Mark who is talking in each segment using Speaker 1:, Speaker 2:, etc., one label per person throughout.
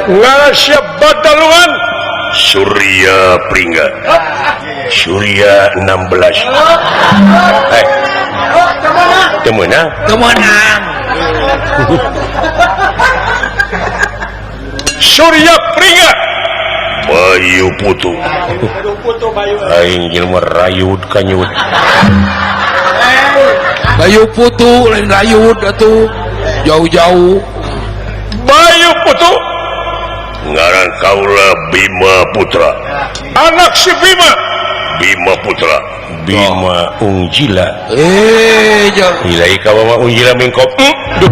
Speaker 1: Ngaran sia Badalungan Surya Pringga Surya 16. Eh, temenang
Speaker 2: temenang.
Speaker 1: Surya Pringga Bayu Putu. Aing jelema rayud kanyud.
Speaker 2: Bayu Putu lain rayud atuh jauh-jauh.
Speaker 1: Bayu Putu ngaran kaula Bima Putra. Anak si Bima. Bima Putra Bima Ungjila.
Speaker 2: Eh, jauh.
Speaker 1: Ilai kawa mah Ungjila mingkop.
Speaker 2: Aduh.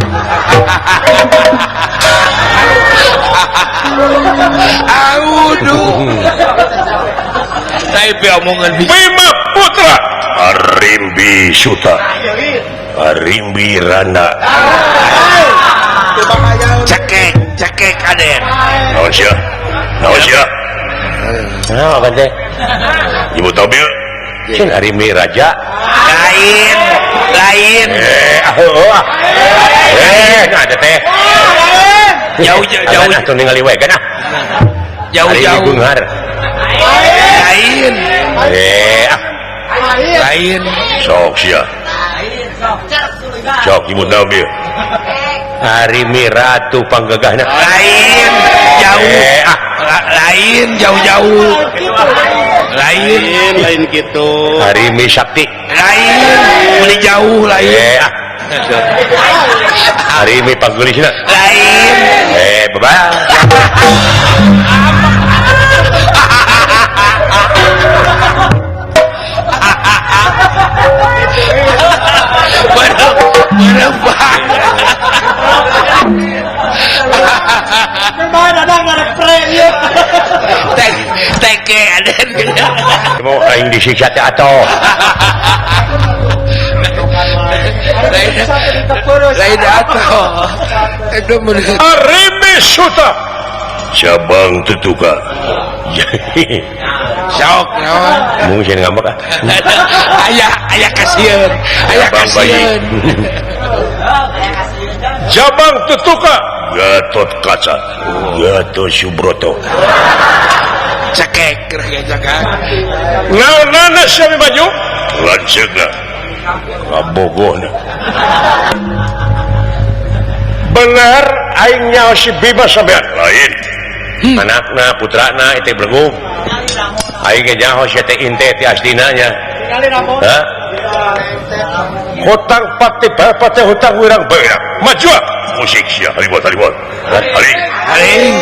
Speaker 2: Tapi omongan
Speaker 1: Bima Putra Arimbi Suta Arimbi Rana.
Speaker 2: Cekek, cekek aden.
Speaker 1: Naon sia? Naon sia? Naon apa teh? Ibu Tobil cing Arimbi Raja.
Speaker 2: Lain, lain.
Speaker 1: Eh, ah. Eh, nah ada teh.
Speaker 2: Jauh jauh
Speaker 1: atuh ningali we kan ah.
Speaker 2: Jauh jauh.
Speaker 1: Beunghar.
Speaker 2: Lain.
Speaker 1: Eh, ah.
Speaker 2: Lain.
Speaker 1: Sok sia. Sok ibu Tobil. Arimbi Ratu panggegahna.
Speaker 2: Lain, jauh.
Speaker 1: Eh, ah.
Speaker 2: Lain jauh-jauh. Lain,
Speaker 3: lain gitu.
Speaker 1: Arimbi Sakti.
Speaker 2: Lain, beli jauh lain.
Speaker 1: Eh, ah. Arimbi panggelisna.
Speaker 2: Lain.
Speaker 1: Eh, bye-bye. Mau aing disiksa teh atuh.
Speaker 2: Lain atuh.
Speaker 1: Arimbi Suta cabang tetuka.
Speaker 2: Sok naon?
Speaker 1: Mungkin ngambek ah.
Speaker 2: Aya aya kasieun, aya kasieun.
Speaker 1: Jabang tetuka Gatot Kaca, Gatot Subroto.
Speaker 2: Cekek geura
Speaker 1: Naonana sia baju? Lanceugna. Kabogohna. Bener aing nyaho si Bima sampean. Lain. Anakna, putrana itu belenggu. Aing ge nyaho sia teh inte ti asdina nya. Hah? Hutang pati pati hutang wirang beurang. Maju ah. Musik sia haribot haribot. Haling.
Speaker 2: Haling.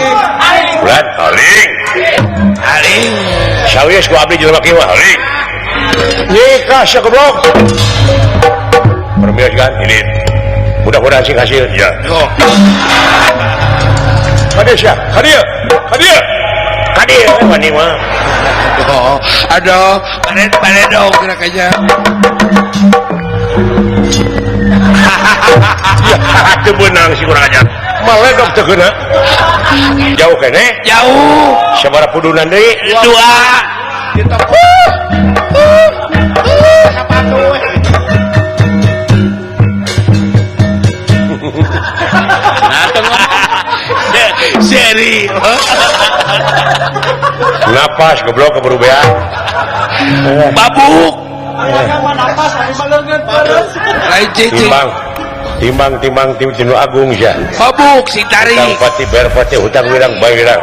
Speaker 1: Bulan haling.
Speaker 2: Haling.
Speaker 1: Sawies ku abdi jelema kieu haling. Nikah sia goblok. Permios kan ini. Mudah-mudahan sing hasil ya.
Speaker 2: Oh.
Speaker 1: Kadieu sia, kadieu. Kadieu. Kadieu wani mah.
Speaker 2: Oh, aduh, paredog gerak aja.
Speaker 1: Ya, teu beunang si kurang ajar. Maledog teu geuna. Jauh keneh?
Speaker 2: Jauh.
Speaker 1: Sabaraha pudunan deui?
Speaker 2: Dua. Seri.
Speaker 1: Napas goblok keburu bea.
Speaker 2: Babuk.
Speaker 1: Timbang timbang timbang tim agung sia.
Speaker 2: Babuk sing tarik.
Speaker 1: Hutang pati bayar pati hutang wirang bayar wirang.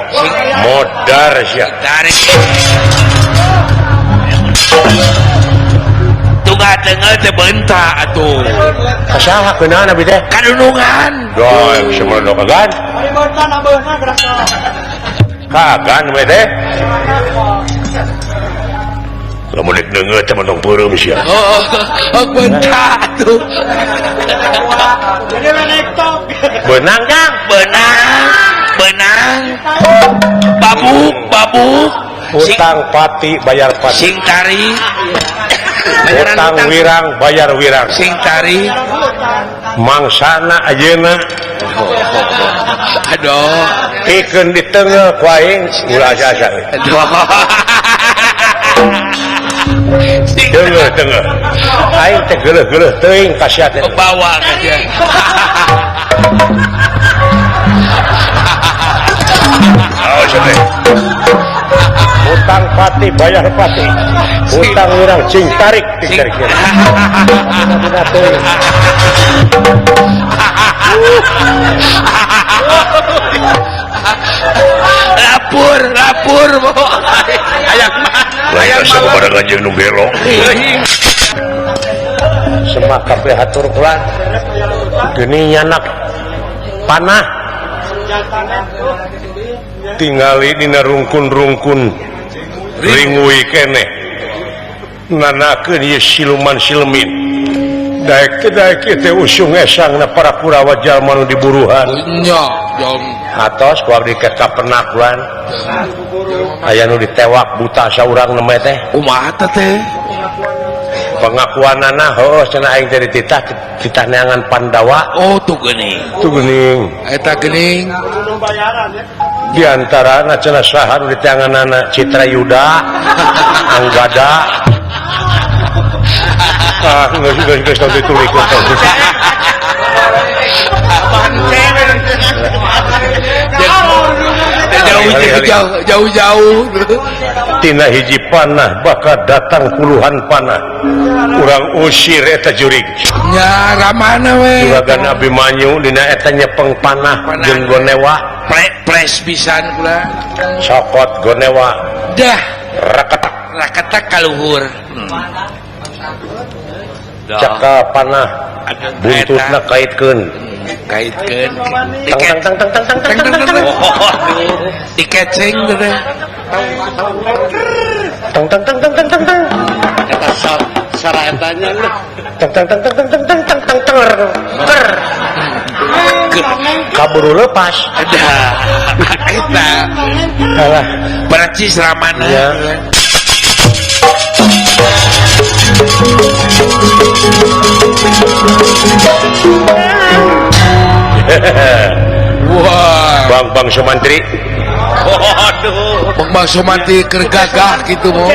Speaker 1: Modar sia.
Speaker 2: Tarik. Tunggal tengah teh beunta atuh.
Speaker 1: Kasaha kunaon abi teh?
Speaker 2: Kadunungan.
Speaker 1: Doy, semono kagan. Kagan we teh. Lamun rek deungeut teh mantong peureum sia.
Speaker 2: Oh, beunta atuh.
Speaker 1: Beunang Kang,
Speaker 2: beunang, beunang. Babuk, babuk.
Speaker 1: Hutang pati bayar pati.
Speaker 2: Sing tarik.
Speaker 1: Hutang wirang bayar wirang.
Speaker 2: Sing tarik.
Speaker 1: Mangsana ayeuna.
Speaker 2: Aduh,
Speaker 1: ikeun di tengah ku aing ulah asa-asa.
Speaker 2: Aduh.
Speaker 1: Tengah tengah. Aing teh geuleuh-geuleuh teuing ka sia teh.
Speaker 2: Bawa ka sia.
Speaker 1: Pati bayar pati. Utang urang cing tarik cing tarik.
Speaker 2: Lapor lapor hayang
Speaker 1: hayang mah anjeun nu gelo. Semak kabeh hatur kula. Geni nyanak panah. Tingali dina rungkun-rungkun ringui keneh. Nanakeun ieu siluman silemin. Daek teh daek teh usung esangna para Kurawa jalma nu diburuhan.
Speaker 2: Nya, jom.
Speaker 1: Atos ku abdi ke kapenakuan. Aya nu ditewak buta saurang nembe teh.
Speaker 2: Kumaha teh?
Speaker 1: Pengakuanana heuh cenah aing teh dititah titah neangan Pandawa.
Speaker 2: Oh tuh geuning.
Speaker 1: Tuh geuning.
Speaker 2: Eta geuning.
Speaker 1: Di antarana cenah saha nu diteanganana Citra Yuda, Anggada. Ah, geus geus ditulis.
Speaker 2: Jauh-jauh
Speaker 1: tina hiji panah bakal datang puluhan panah. Urang usir eta jurig.
Speaker 2: Nya ramana we.
Speaker 1: Juragan Abimanyu dina eta nyepeng panah jeung gonewa.
Speaker 2: Pres pisan kula.
Speaker 1: Cokot gonewa.
Speaker 2: Dah
Speaker 1: raketak
Speaker 2: raketak kaluhur.
Speaker 1: Cakal panah buntutna kaitkeun.
Speaker 2: Kaitkeun.
Speaker 1: Tang tang tang tang tang tang tang tang.
Speaker 2: Dikeceng teh.
Speaker 1: Tang tang tang tang tang tang tang.
Speaker 3: Eta sara etanya lu.
Speaker 1: Tang tang tang tang tang tang tang tang tang. Ter. Kaburu lepas.
Speaker 2: Ada. Eta.
Speaker 1: Alah,
Speaker 2: percis ramana. Wah,
Speaker 1: Bang-bang Sumantri.
Speaker 2: Waduh, Bang-bang Sumantri keur gagah kitu mo.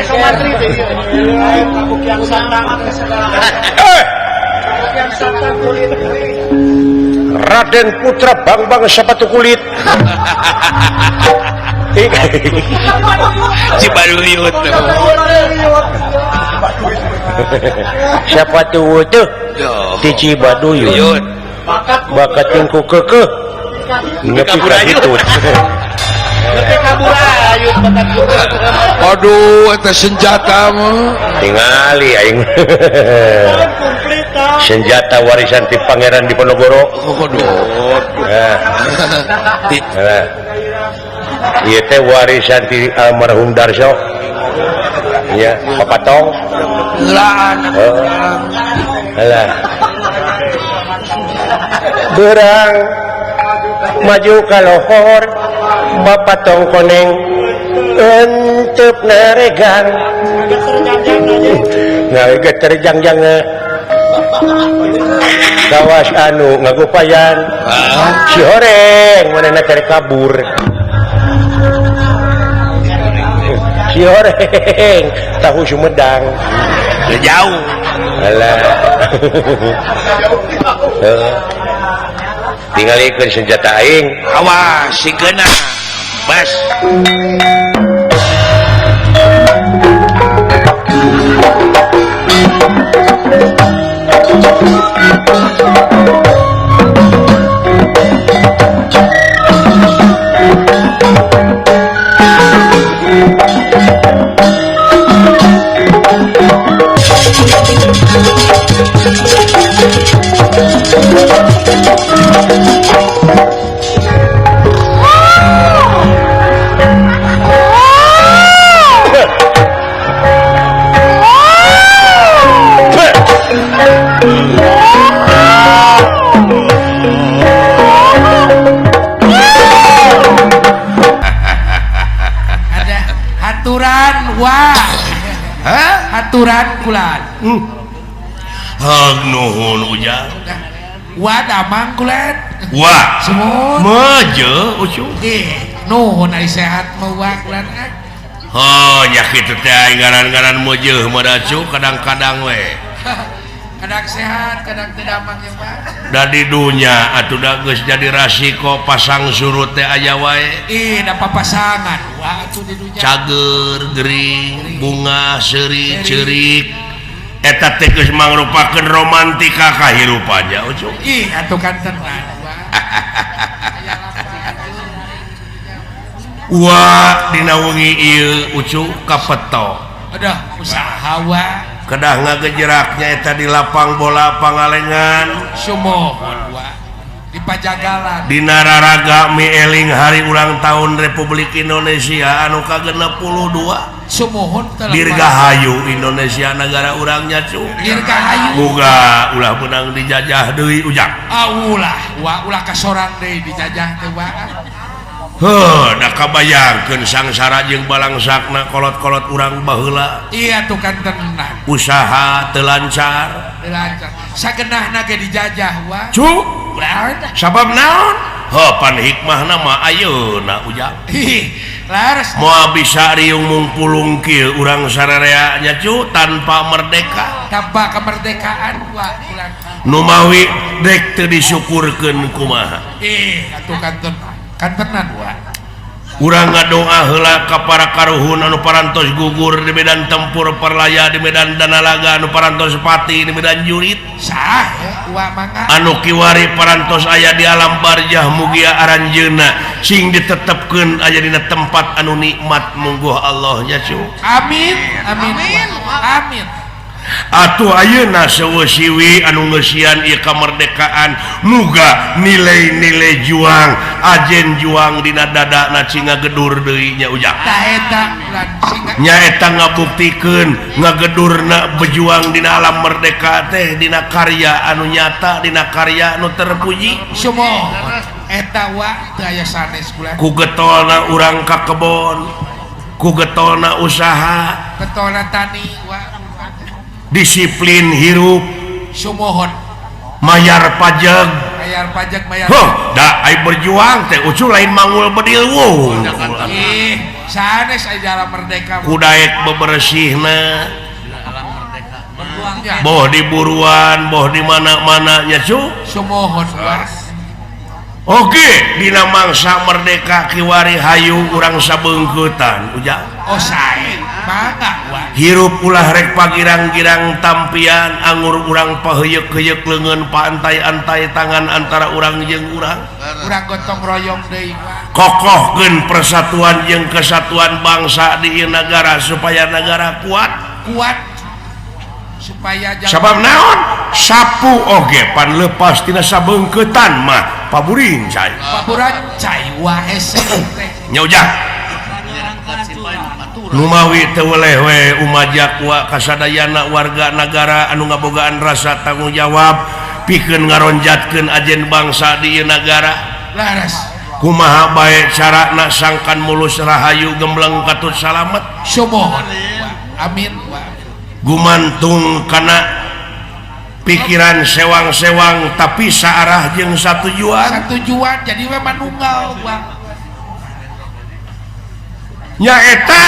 Speaker 1: Raden Putra Bang-bang sepatu kulit.
Speaker 2: Cibaruyut.
Speaker 1: Siapa tuh tuh? Di Cibaduyut. Bakat tingku kekeh. Nepi ka hitut.
Speaker 2: Aduh, eta senjata mah.
Speaker 1: Tingali aing. Senjata warisan ti Pangeran Diponegoro.
Speaker 2: Aduh.
Speaker 1: Nah. Ieu teh warisan ti almarhum Darso. Iya, papatong.
Speaker 2: Heulaan.
Speaker 1: Alah. Berang maju ka lohor bapatong koneng entep naregang. Nah, terjang-jang kawas anu ngagupayan. Si horeng manehna cari kabur. Si horeng tahu Sumedang.
Speaker 2: Jauh.
Speaker 1: Alah. Tingalikeun senjata aing.
Speaker 2: Awas si geuna. Bas. Ada haturan wah.
Speaker 1: Hah?
Speaker 2: Haturan kulan.
Speaker 1: Hag nuhun ujang.
Speaker 2: Wa damang kulan.
Speaker 1: Wah,
Speaker 2: semut.
Speaker 1: Meje ucu.
Speaker 2: Nuhun ari sehat mah wa kulan.
Speaker 1: Oh, nya kitu teh ngaran-ngaran meje mah dacu kadang-kadang we.
Speaker 2: Kadang sehat, kadang teu damang ya Pak.
Speaker 1: Da di dunya atuh da geus jadi rasiko pasang surut teh aya wae.
Speaker 2: Ih, da papasangan wa atuh di dunya.
Speaker 1: Cager, gering, bunga, seuri, ceurik. Eta teh geus mangrupakeun romantika kahirupannya Ucu.
Speaker 2: Ih, atuh kan tenan wa.
Speaker 1: Wa dina wengi ieu Ucu kapeto.
Speaker 2: Aduh, usaha wa.
Speaker 1: Kedah ngagejeraknya eta di lapang bola Pangalengan.
Speaker 2: Sumuhun wa. Di Pajagalan.
Speaker 1: Dina raraga mieling hari ulang tahun Republik Indonesia anu ka-62.
Speaker 2: Sumuhun teh.
Speaker 1: Dirgahayu Indonesia nagara urangnya cu.
Speaker 2: Dirgahayu.
Speaker 1: Muga ulah menang dijajah deui ujang.
Speaker 2: Ah ulah, wa ulah kasorang deui dijajah teh wa.
Speaker 1: Heuh, da kabayangkeun sangsara jeung balangsakna kolot-kolot urang baheula.
Speaker 2: Iya tuh kan tenan.
Speaker 1: Usaha teu lancar.
Speaker 2: Teu lancar. Sagenahna ge dijajah wa.
Speaker 1: Cu, sabab naon? Heuh, pan hikmahna mah ayeuna ujang.
Speaker 2: Ih, laras.
Speaker 1: Moal bisa riung mungpulung kieu urang sararea nya cu tanpa merdeka.
Speaker 2: Tanpa kemerdekaan wa ulang.
Speaker 1: Nu mawi dek teu disyukurkeun kumaha.
Speaker 2: Ih, atuh kan tenan. Kan tenan wa.
Speaker 1: Urang ngadoa heula ka para karuhun anu parantos gugur di medan tempur parlaya di medan danalaga anu parantos pati di medan jurit.
Speaker 2: Sah wa mangga.
Speaker 1: Anu kiwari parantos aya di alam barjah mugia aranjeunna sing ditetepkeun aya dina tempat anu nikmat mungguh Allah nya cu.
Speaker 2: Amin amin amin. Amin.
Speaker 1: Atuh ayeuna seueuh siwi anu ngeusian ieu kamerdekaan muga nilai-nilai juang ajen juang dina dadana cing ngagedur deui nya ujang.
Speaker 2: Tah eta
Speaker 1: nya eta ngabuktikeun ngagedurna berjuang dina alam merdeka teh dina karya anu nyata dina karya anu terpuji.
Speaker 2: Sumuhun eta wa teu aya sanes bulan.
Speaker 1: Ku getolna urang ka kebon, ku getolna usaha,
Speaker 2: getolna tani wa.
Speaker 1: Disiplin hirup
Speaker 2: sumuhun
Speaker 1: mayar pajak
Speaker 2: mayar pajak mayar.
Speaker 1: Huh, da ai berjuang teh ucu lain mangul bedil wuh.
Speaker 2: Ih, sanes ai dalam merdeka.
Speaker 1: Kudaek bebersihna. Boh di buruan, boh di mana-mana nya cu.
Speaker 2: Sumuhun wa.
Speaker 1: Oke, dina mangsa merdeka kiwari hayu urang sabeungkeutan ujang.
Speaker 2: Oh sae, mangga wa.
Speaker 1: Hirup ulah rek pagirang-girang tampian angur urang paheuyeuk-heuyeuk leungeun paantai-antai tangan antara urang jeung urang.
Speaker 2: Urang gotong royong deui wa.
Speaker 1: Kokohkeun persatuan jeung kesatuan bangsa di ieu nagara supaya nagara kuat.
Speaker 2: Kuat supaya jangan.
Speaker 1: Sabab naon? Sapu oge pan lepas tina sabeungkeutan mah paburin cai.
Speaker 2: Paburan cai wa hese teh.
Speaker 1: Nya ujang. Numawi teu weleh we umajak wa kasadayana warga nagara anu ngabogaan rasa tanggung jawab pikeun ngaronjatkeun ajen bangsa di ieu nagara.
Speaker 2: Laras.
Speaker 1: Kumaha bae carana sangkan mulus rahayu gembleng katut salamet.
Speaker 2: Sumuhun. Amin.
Speaker 1: Gumantung kana pikiran sewang-sewang tapi saarah jeung satujuan.
Speaker 2: Satujuan jadi we manunggal wa.
Speaker 1: Nyaeta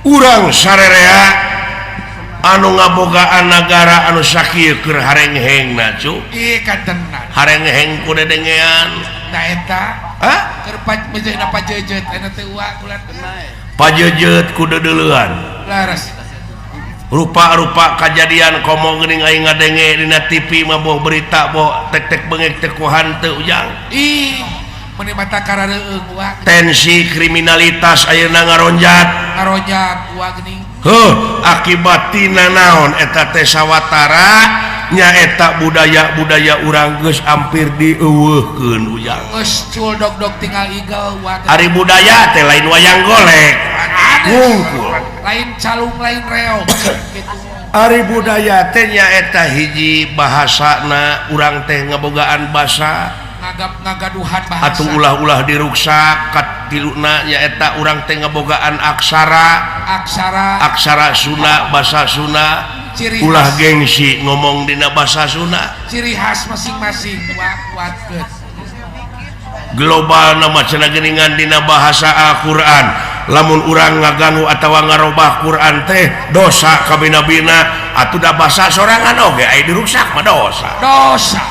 Speaker 1: urang sarerea anu ngabogaan nagara anu sakieu keur harenghengna cu.
Speaker 2: Ih katenan.
Speaker 1: Harengheng ku dedengean.
Speaker 2: Tah eta.
Speaker 1: Hah?
Speaker 2: Keur pajeuna pajejeut eta teh wa ulah.
Speaker 1: Pajejeut ku deudeulean.
Speaker 2: Laras.
Speaker 1: Rupa-rupa kajadian komo geuning aing ngadenge dina TV mah boh berita boh tek-tek bengek teh ku hanteu ujang.
Speaker 2: Ih, meuni mata karareueung wa.
Speaker 1: Tensi kriminalitas ayeuna ngaronjat.
Speaker 2: Ngaronjat wa geuning.
Speaker 1: Heuh, akibat tina naon eta teh sawatara nyaeta budaya-budaya urang geus hampir dieuweuhkeun ujang.
Speaker 2: Geus cul dog-dog tinggal igel wa.
Speaker 1: Ari budaya teh lain wayang golek. Wungkul.
Speaker 2: Lain calung lain reog gitu.
Speaker 1: Ari budaya teh nyaeta hiji bahasana urang teh ngabogaan basa
Speaker 2: ngagaduhan bahasa.
Speaker 1: Atuh ulah-ulah diruksak katiluna nyaeta urang teh ngabogaan aksara.
Speaker 2: Aksara.
Speaker 1: Aksara Sunda, basa Sunda.
Speaker 2: Ciri
Speaker 1: ulah gengsi ngomong dina basa Sunda.
Speaker 2: Ciri khas masing-masing wa kuatkeun.
Speaker 1: Global nama cenah geuningan dina bahasa Al-Qur'an. Lamun urang ngaganggu atawa ngarobah Quran teh dosa kabina-bina atuh da basa sorangan oge aya diruksak mah dosa.
Speaker 2: Dosa.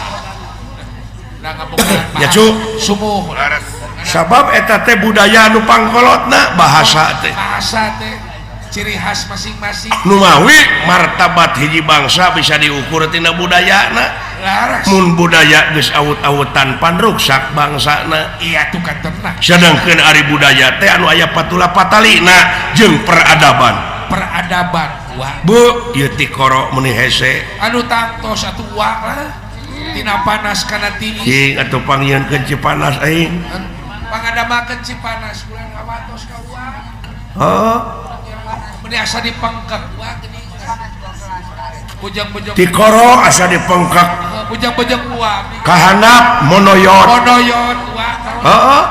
Speaker 1: Ya cu. Sabab eta teh budaya nu pangkolotna bahasa teh.
Speaker 2: Bahasa teh ciri khas masing-masing.
Speaker 1: Numawi martabat hiji bangsa bisa diukur tina budayana. Mun budaya geus awut-awutan pan ruksak bangsana.
Speaker 2: Iya tuh kan tenang.
Speaker 1: Sedangkeun ari budaya teh anu aya patula patalina jeung peradaban.
Speaker 2: Peradaban wah.
Speaker 1: Bu, ieu tikoro meuni hese.
Speaker 2: Anu tangtos atuh wa lah. Tina panas kana tiis.
Speaker 1: Cing atuh pangieunkeun Cipanas aing.
Speaker 2: Pangadamakeun Cipanas bulan kawatos ka wa.
Speaker 1: Heuh.
Speaker 2: Meuni asa dipengkek wa geuning. Bujang-bujang
Speaker 1: tikoro asa dipengkek.
Speaker 2: Bujang-bujang wa.
Speaker 1: Kahanap monoyot.
Speaker 2: Monoyot wa.
Speaker 1: Heeh.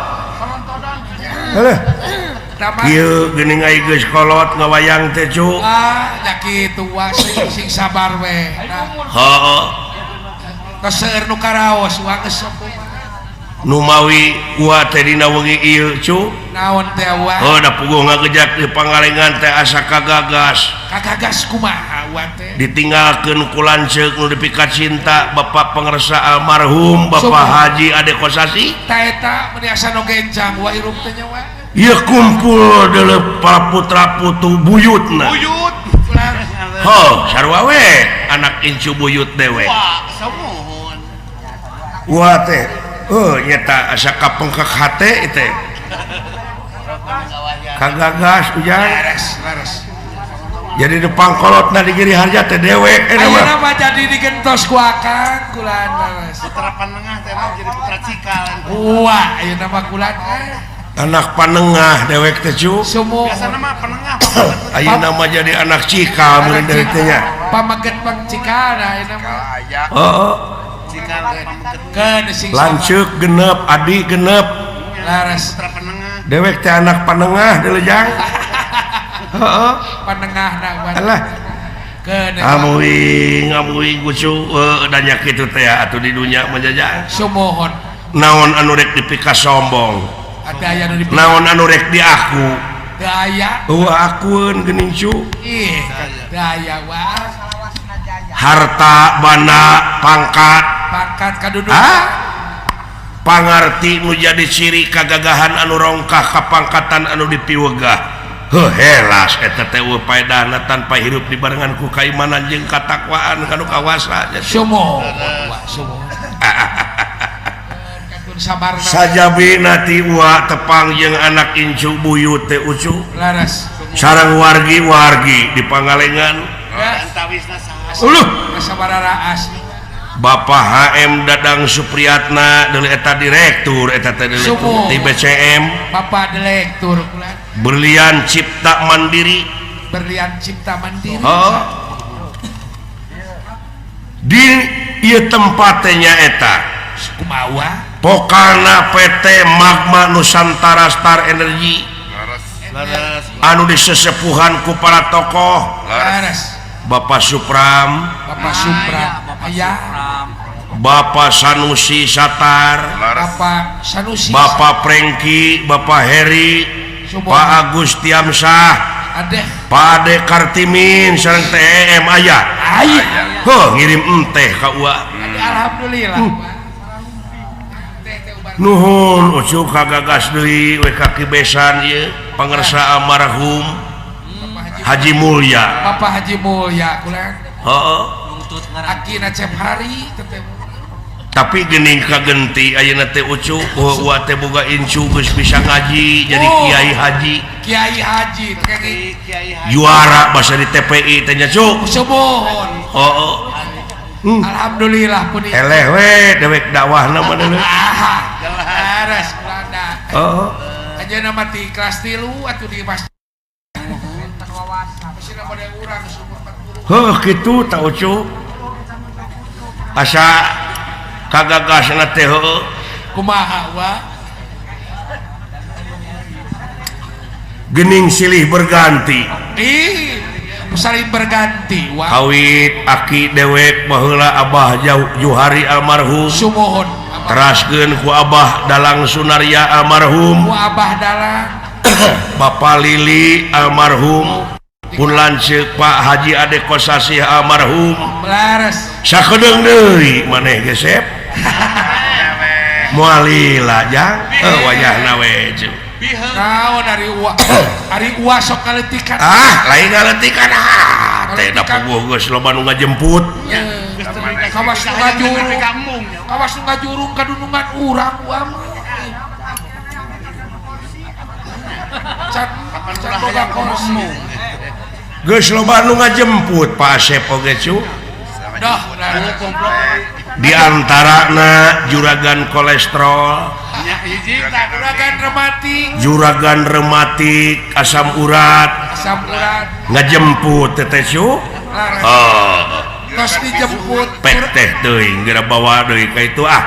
Speaker 1: Heuh. Ieu geuning ai geus kolot ngawayang teh cu.
Speaker 2: Ah, nya kitu wa sing sabar we.
Speaker 1: Heeh.
Speaker 2: Tos seueur nu karaos wa geus sok.
Speaker 1: Numawi wa teh dina wengi ieu cu.
Speaker 2: Naon teh wa?
Speaker 1: Oh, da puguh ngagejak di Pangalengan teh asa kagagas.
Speaker 2: Kagagas kumaha wa teh?
Speaker 1: Ditinggalkeun ku lanceuk nu dipika cinta Bapak Pangersa almarhum Bapak Haji Ade Kosasi.
Speaker 2: Ta eta meuni asa nu gencang wa hirup teh nya wa.
Speaker 1: Ieu kumpul deuleu para putra putu buyutna.
Speaker 2: Buyut.
Speaker 1: Ho, sarua we anak incu buyut dewe.
Speaker 3: Wah, sumuhun.
Speaker 1: Wa teh oh nyata asa kapengkek hate teh. Kagagas ujang.
Speaker 2: Laras, laras.
Speaker 1: Jadi di pangkolotna di Giri Harja teh dewek eta mah.
Speaker 2: Ayeuna mah jadi digentos ku akang kulan laras.
Speaker 3: Putra panengah teh mah jadi putra cikal.
Speaker 2: Wah, ayeuna mah kulan
Speaker 1: Anak panengah dewek teh cu.
Speaker 3: Biasana mah penengah.
Speaker 1: Ayeuna mah jadi anak cikal meureun dewek teh nya.
Speaker 2: Pamaget pang cikal ayeuna mah.
Speaker 1: Heeh. Lanceuk genep adi genep
Speaker 2: laras
Speaker 1: dewek teh anak panengah deulejang. Heeh,
Speaker 2: panengahna
Speaker 1: alah amuing amuing kucu da nya kitu teh atuh di dunya mah jajang.
Speaker 2: Sumuhun.
Speaker 1: Naon anu rek dipika sombong, naon anu rek diaku
Speaker 2: teu aya.
Speaker 1: Eueuh akueun geuning cu.
Speaker 2: Ih, teu aya wa.
Speaker 1: Harta banda pangkat
Speaker 2: pangkat kadudukan
Speaker 1: pangarti nu jadi ciri kagagahan anu rongkah kapangkatan anu dipiwegah. Heuh helas eta teh eueuh paedahna tanpa hirup dibarengan ku kaimanan jeung katakwaan kanu kawasa.
Speaker 2: Sumuhun wa sumuhun.
Speaker 1: Sajabina ti wa tepang jeung anak incu buyut teh ucu.
Speaker 2: Laras.
Speaker 1: Sareng wargi-wargi di Pangalengan. Uluh. Bapak HM Dadang Supriyatna deuleu eta direktur eta teh deuleu di BCM.
Speaker 2: Bapak direktur
Speaker 1: Berlian Cipta Mandiri.
Speaker 2: Berlian Cipta Mandiri.
Speaker 1: Oh. Di ieu tempat teh nyaeta
Speaker 2: kumaha?
Speaker 1: Pokana PT Magma Nusantara Star Energy. Anu disesepuhan ku para tokoh. Bapak Supram,
Speaker 2: Bapak Supram, aya,
Speaker 1: Bapak Sanusi Satar,
Speaker 2: Bapak Sanusi,
Speaker 1: Bapak Prengki, Bapak Heri, Pak Agus Tiamsah, Pak Ade Kartimin sareng TEM aya. Heuh ngirim enteh ka ua.
Speaker 2: Alhamdulillah.
Speaker 1: Nuhun ucu kagagas deui we ka kibesan ieu pangersa almarhum Haji Mulya.
Speaker 2: Bapak Haji Mulya kulan.
Speaker 1: Heeh.
Speaker 2: Akina Cep Hari teteh.
Speaker 1: Tapi geuning kagenti ayeuna teh ucu uwa teh boga incu geus bisa ngaji jadi kiai haji.
Speaker 2: Kiai haji
Speaker 1: juara basa di TPI teh nya cu.
Speaker 2: Sumuhun.
Speaker 1: Heeh.
Speaker 2: Alhamdulillah pun
Speaker 1: eleh we dewek dakwahna mah deuleu.
Speaker 2: Laras kulana.
Speaker 1: Heeh.
Speaker 2: Ayeuna mah ti kelas 3 atuh di masjid.
Speaker 1: Heuh kitu ta ucu. Asa kagagasna teh heuh.
Speaker 2: Kumaha wa?
Speaker 1: Gening silih berganti.
Speaker 2: Ih, saling berganti wa.
Speaker 1: Kawit aki dewek baheula Abah Juhari almarhum.
Speaker 2: Sumuhun.
Speaker 1: Teraskeun ku Abah Dalang Sunarya almarhum.
Speaker 2: Ku Abah Dalang.
Speaker 1: Bapak Lili almarhum pun lanceuk Pak Haji Ade Kosasih almarhum
Speaker 2: Laras
Speaker 1: sakedeung deui maneh ge Sep moal lila jang wayahna we cu
Speaker 2: naon ari uwa ari uwa sok ngaletikan
Speaker 1: ah lain ngaletikan ah teh da puguh geus loba nu ngajemput
Speaker 2: kawas nu ngajurung kawas nu ngajurung kadunungan urang uwa mah can boga kursi
Speaker 1: geus loba nu ngajemput Pak Asep oge cu
Speaker 2: dah
Speaker 1: di antarana juragan kolesterol juragan rematik asam urat ngajemput teteh cu oh
Speaker 2: tos dijemput
Speaker 1: pek teh teuing geura bawa deui ka itu ah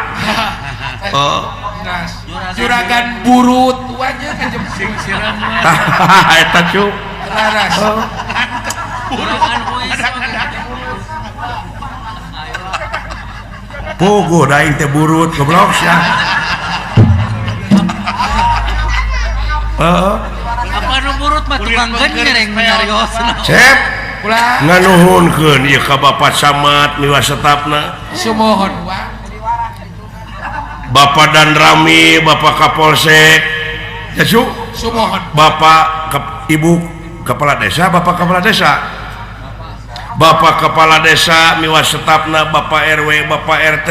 Speaker 1: oh
Speaker 2: juragan burut wanya ngajemput
Speaker 1: tah eta cu
Speaker 2: laras
Speaker 1: puguh da aing teh burut goblok sia. Heeh.
Speaker 4: Apa nu burut mah tukang genjereng nyariosna.
Speaker 1: Sep. Nganuhunkeun ieu ka Bapak Camat miwa setapna.
Speaker 2: Sumuhun wa.
Speaker 1: Bapak Danrami, Bapak Kapolsek. Ya cu.
Speaker 2: Sumuhun.
Speaker 1: Bapak Ibu Kepala Desa, Bapak Kepala Desa. Bapak Kepala Desa miwa setapna Bapak RW Bapak RT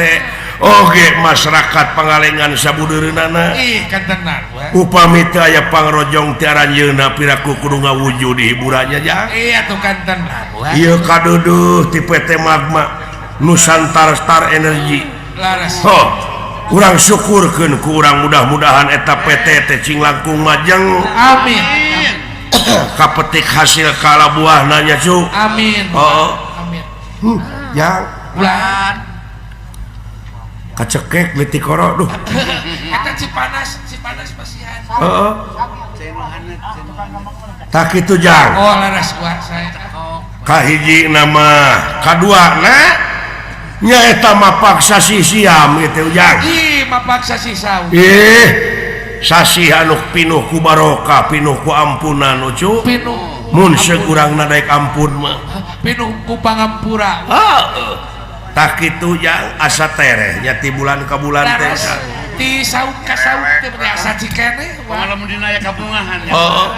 Speaker 1: oge masyarakat Pangalengan sabudeureunana
Speaker 2: ih kantenan
Speaker 1: upami teu aya pangrojong ti aranjeunna piraku kudu ngawujud di hiburannya jang
Speaker 2: iya tuh kantenan
Speaker 1: ieu kaduduh ti PT Magma Nusantara Star Energy
Speaker 2: laras
Speaker 1: oh urang syukurkeun ku urang mudah-mudahan eta PT teh cing langkung majeng
Speaker 2: amin
Speaker 1: kapetik hasil kala buah nanya cu
Speaker 2: amin
Speaker 1: oh
Speaker 2: amin
Speaker 1: yang
Speaker 2: bulan
Speaker 1: kacekek leutik koro duh
Speaker 2: eta Cipanas Cipanas pasihan
Speaker 1: heeh tak kitu jang
Speaker 2: oh laras gua saya
Speaker 1: kahiji nama kadua na nyaeta mapaksa si siam gitu jang
Speaker 2: ih mapaksa si saum
Speaker 1: ih sasih anu pinuh ku barokah pinuh ku ampunan ucu
Speaker 2: pinuh
Speaker 1: mun seurang nadaek ampun mah
Speaker 2: pinuh ku pangampura
Speaker 1: heeh tah kitu jang asa tereh nya ti bulan ka bulan teh
Speaker 2: ti saum ka saum teh asa cikene
Speaker 3: lamun dina aya kabungahan
Speaker 1: heeh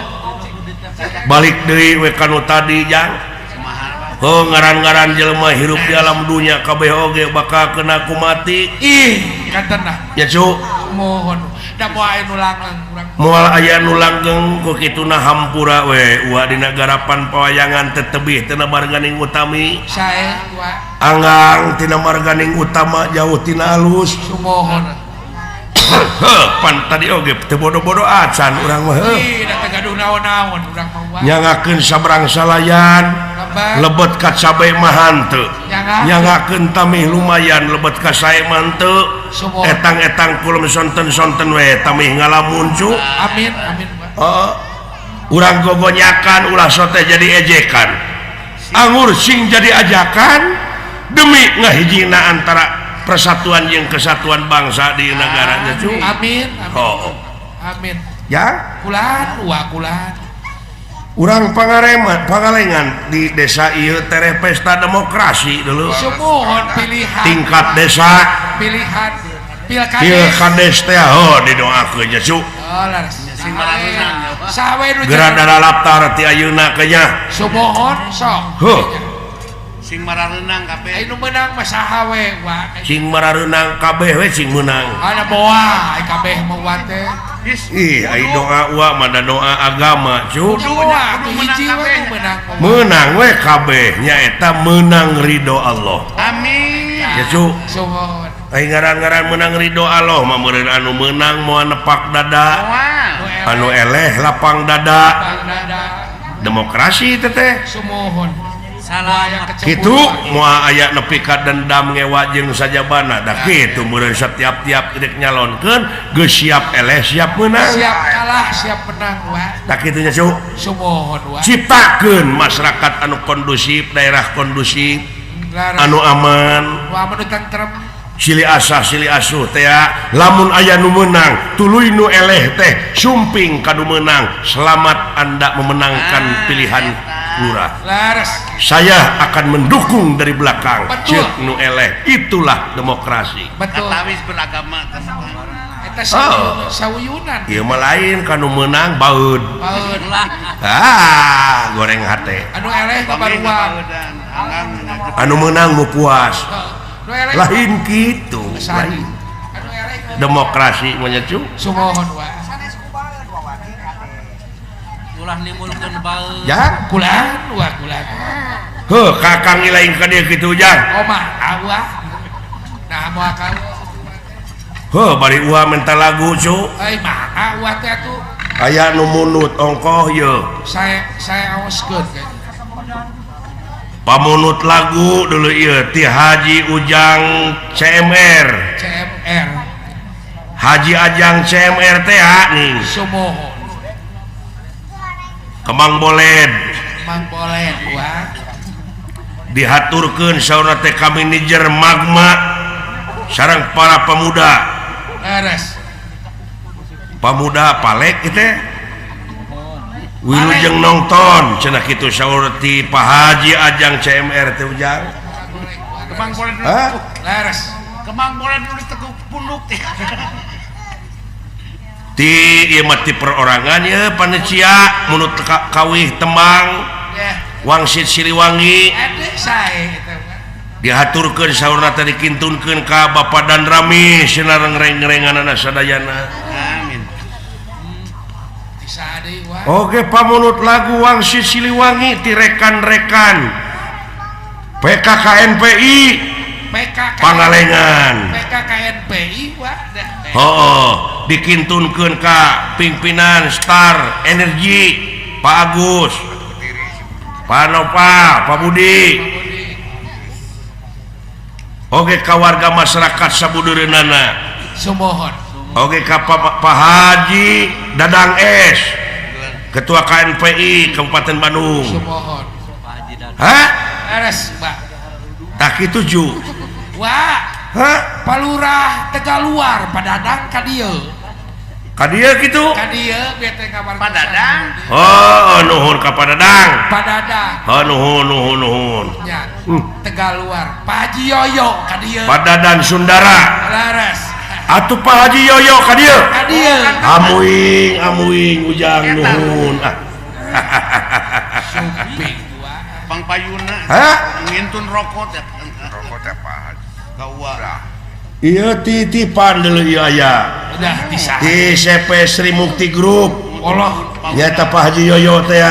Speaker 1: balik deui we kanu tadi jang heuh ngaran-ngaran jelema hirup di alam dunya kabeh oge bakal kena ku mati
Speaker 2: ih kantenah
Speaker 1: nya cu
Speaker 2: mohon da moal aya nu langgeng urang
Speaker 1: moal aya nu langgeng ku kituna hampura we uwa dina garapan pawayangan teh tebih tina marganing utami
Speaker 2: sae wa
Speaker 1: anggang tina marganing utama jauh tina alus
Speaker 2: sumohon
Speaker 1: heuh pan tadi oge teu bodo-bodo acan urang mah
Speaker 2: ih da teu gaduh naon-naon urang mah wa
Speaker 1: nyangakeun sabrang salayan lebet ka cabe mah henteu nyangakeun tamih lumayan lebet ka sae mah henteu etang-etang kulem sonten-sonten we tamih ngalamun cu
Speaker 2: amin amin
Speaker 1: heeh urang gogonyakan ulah sote jadi ejekan angur sing jadi ajakan demi ngahijina antara persatuan jeung kesatuan bangsa di negaranya cu
Speaker 2: amin amin
Speaker 1: oh.
Speaker 2: Amin
Speaker 1: ya
Speaker 2: kulan wa kulan
Speaker 1: urang Pangalengan di desa ieu tereh pesta demokrasi dulu
Speaker 2: sumuhun pilihan
Speaker 1: tingkat desa
Speaker 2: pilihan pilkades
Speaker 1: pilkades teh oh didoakeun nya cu
Speaker 2: oh laras saha we nu
Speaker 1: geura dalalaptar ti ayeuna ke nya
Speaker 2: sumuhun sok
Speaker 1: heuh
Speaker 3: sing marareunang kabeh
Speaker 2: anu meunang mah saha we wa
Speaker 1: sing marareunang kabeh we sing meunang
Speaker 2: ana boa ai kabeh mah wa teh
Speaker 1: ih ai doa wa mah da doa agama cu
Speaker 2: doa hiji we meunang
Speaker 1: meunang we kabeh nyaeta meunang ridho Allah
Speaker 3: amin
Speaker 1: ya cu
Speaker 2: suhun
Speaker 1: ai ngaran-ngaran meunang ridho Allah mah meureun anu meunang moal nepak dada anu eleh lapang dada demokrasi teteh
Speaker 2: sumuhun
Speaker 1: kitu moal aya nepi ka dendam ngewa jeung sajabana da kitu meureun setiap-tiap rek nyalonkeun geus siap eleh siap meunang
Speaker 2: siap kalah siap menang wa
Speaker 1: tah kitu nya cu
Speaker 2: sumuhun wa
Speaker 1: ciptakeun masyarakat anu kondusif daerah kondusif anu aman
Speaker 2: wa anu tentrem
Speaker 1: Silih asah silih asuh teh lamun aya nu meunang tuluy nu eleh teh sumping ka nu meunang. Selamat Anda memenangkan pilihan lurah. Saya akan mendukung dari belakang. Ceuk nu eleh, itulah demokrasi.
Speaker 2: Betul.
Speaker 3: Katawis beragama.
Speaker 2: Eta sauyunan.
Speaker 1: Ieu mah lain ka nu meunang baeud.
Speaker 2: Baeud lah.
Speaker 1: Ah, goreng hate.
Speaker 2: Anu eleh kabaruang.
Speaker 1: Anu meunang nu puas. Lain gitu. Lain. Demokrasi mah nya cu.
Speaker 2: Sumohon wa.
Speaker 4: Ulah nimbulkeun baeud.
Speaker 1: Ya,
Speaker 2: kulan wa kulan.
Speaker 1: Heuh, kakang lain ka dieu kitu jang.
Speaker 2: Omah awah. Nah, moal ka.
Speaker 1: Heuh, bari uah minta lagu cu.
Speaker 2: Euy, mah uah teh atuh.
Speaker 1: Aya nu munut ongkoh ye.
Speaker 2: Saya aoskeun kayaknya.
Speaker 1: Pamunut lagu dulu ieu ti Haji Ujang CMR.
Speaker 2: CMR.
Speaker 1: Haji Ajang CMR teh nih.
Speaker 2: Sumohon.
Speaker 1: Kemang Boled.
Speaker 2: Kemang Boled wah.
Speaker 1: Dihaturkeun saurna teh ka manajer Magma sareng para pemuda.
Speaker 2: Leres.
Speaker 1: Pemuda palek ieu teh. Wilujeng nonton cenah kitu saur ti Pak Haji Ajang CMR teh Ujang.
Speaker 3: Kemang Boled.
Speaker 2: Leres.
Speaker 3: Kemang Boled nulis tekuk punduk teh.
Speaker 1: Ti ieu mah ti perorangan ye panecia munut kawih tembang. Wangsit Siliwangi. Dihaturkeun saurna teh dikintunkeun ka Bapak Dan Rami cenah reng-renganana sadayana.
Speaker 3: Amin.
Speaker 1: Oke, pamunut lagu Wangsit Siliwangi ti rekan-rekan PKKNPI Pangalengan.
Speaker 2: PKKNPI wah.
Speaker 1: Oh, dikintunkeun ka pimpinan Star Energy Pak Agus, Pak Nova, Pak Budi. Oke, ka warga masyarakat sabudureunana.
Speaker 2: Sumohon.
Speaker 1: Oke, ka Pak Haji Dadang S, Ketua KNPI Kabupaten Bandung.
Speaker 2: Sumohon.
Speaker 1: Hah?
Speaker 2: Leres, Pak.
Speaker 1: Tak kitu ju.
Speaker 2: Wah.
Speaker 1: Hah?
Speaker 2: Palurah Tegaluar Padadang ka dieu.
Speaker 1: Ka dieu kitu?
Speaker 2: Ka dieu bieu teh kabar
Speaker 3: Padadang.
Speaker 1: Oh, nuhun ka Padadang.
Speaker 2: Padadang.
Speaker 1: Oh, nuhun nuhun nuhun.
Speaker 2: Ya. Tegaluar. Pak Haji Yoyo ka dieu.
Speaker 1: Padadan Sundara.
Speaker 2: Leres.
Speaker 1: Atuh Pak Haji Yoyo ka dieu.
Speaker 2: Ka dieu.
Speaker 1: Amuing amuing Ujang nuhun. Ah.
Speaker 2: Suping wa.
Speaker 3: Bang Payuna.
Speaker 1: Hah?
Speaker 3: Ngintun rokok teh.
Speaker 5: Rokok teh Pak Haji.
Speaker 3: Ka uwa.
Speaker 1: Ieu titipan deuleu ieu aya.
Speaker 2: Udah bisa.
Speaker 1: Di CP Sri Mukti Group.
Speaker 2: Allah.
Speaker 1: Nyaeta Pak Haji Yoyo teh.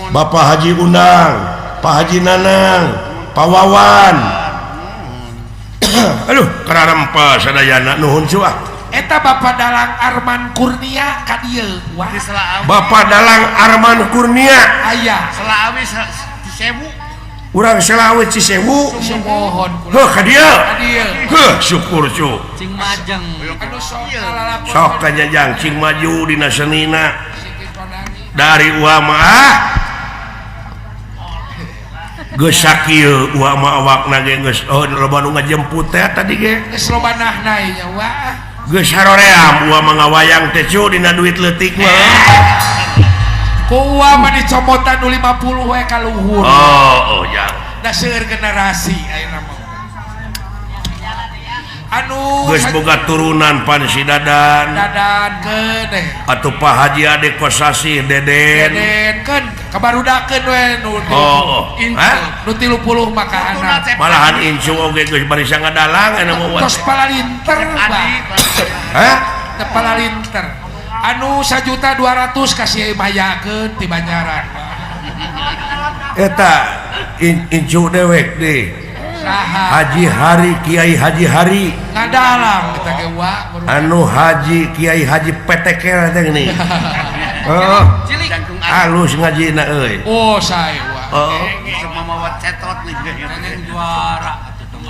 Speaker 1: Bapak Haji Undang, Pak Haji Nanang, Pak Wawan. Aduh, kararempa sadayana nuhun cu ah.
Speaker 2: Eta Bapak Dalang Arman Kurnia ka dieu. Wah.
Speaker 1: Bapak Dalang Arman Kurnia.
Speaker 2: Aya.
Speaker 3: Selaawi Cisewu.
Speaker 1: Urang Selaawi Cisewu.
Speaker 2: Sumohon.
Speaker 1: Heuh ka dieu.
Speaker 2: Ka dieu.
Speaker 1: Heuh, syukur cu.
Speaker 4: Cing majeng.
Speaker 2: Anu sok kalalakon.
Speaker 1: Sok kanyajang cing maju dina senina. Dari uama ah. Geus sakieu uama awakna ge geus oh loba nu ngajemput teh tadi ge.
Speaker 2: Geus loba nahnai nya wa.
Speaker 1: Geus haroream uama ngawayang teh cu dina duit leutik mah.
Speaker 2: Ku uama dicomotan nu 50 we ka luhur.
Speaker 1: Oh, oh ya.
Speaker 2: Da seueur generasi ayeuna mah. Anu
Speaker 1: geus boga turunan pan si Dadan.
Speaker 2: Dadan keun deh.
Speaker 1: Atuh Pak Haji Ade Kosasih Deden.
Speaker 2: Deden keun kabarudakeun we nu.
Speaker 1: Oh, oh.
Speaker 2: Nu 30 mah kaana.
Speaker 1: Malahan incu oge geus bari sangadalang anu mah.
Speaker 2: Tos palalinter Pak.
Speaker 1: Hah?
Speaker 2: Teu palalinter. Anu 1.200.000 kasih mayakeun ti Banjaran.
Speaker 1: Eta incu dewek deh. Haji Hari Kiai Haji Hari
Speaker 2: ngadalang kita ge wa
Speaker 1: anu Haji Kiai Haji PTK teh gini. Oh, halus ngajina euy.
Speaker 2: Oh, sae wa.
Speaker 1: Oh,
Speaker 3: semua mawa cetot nih
Speaker 4: juara atuh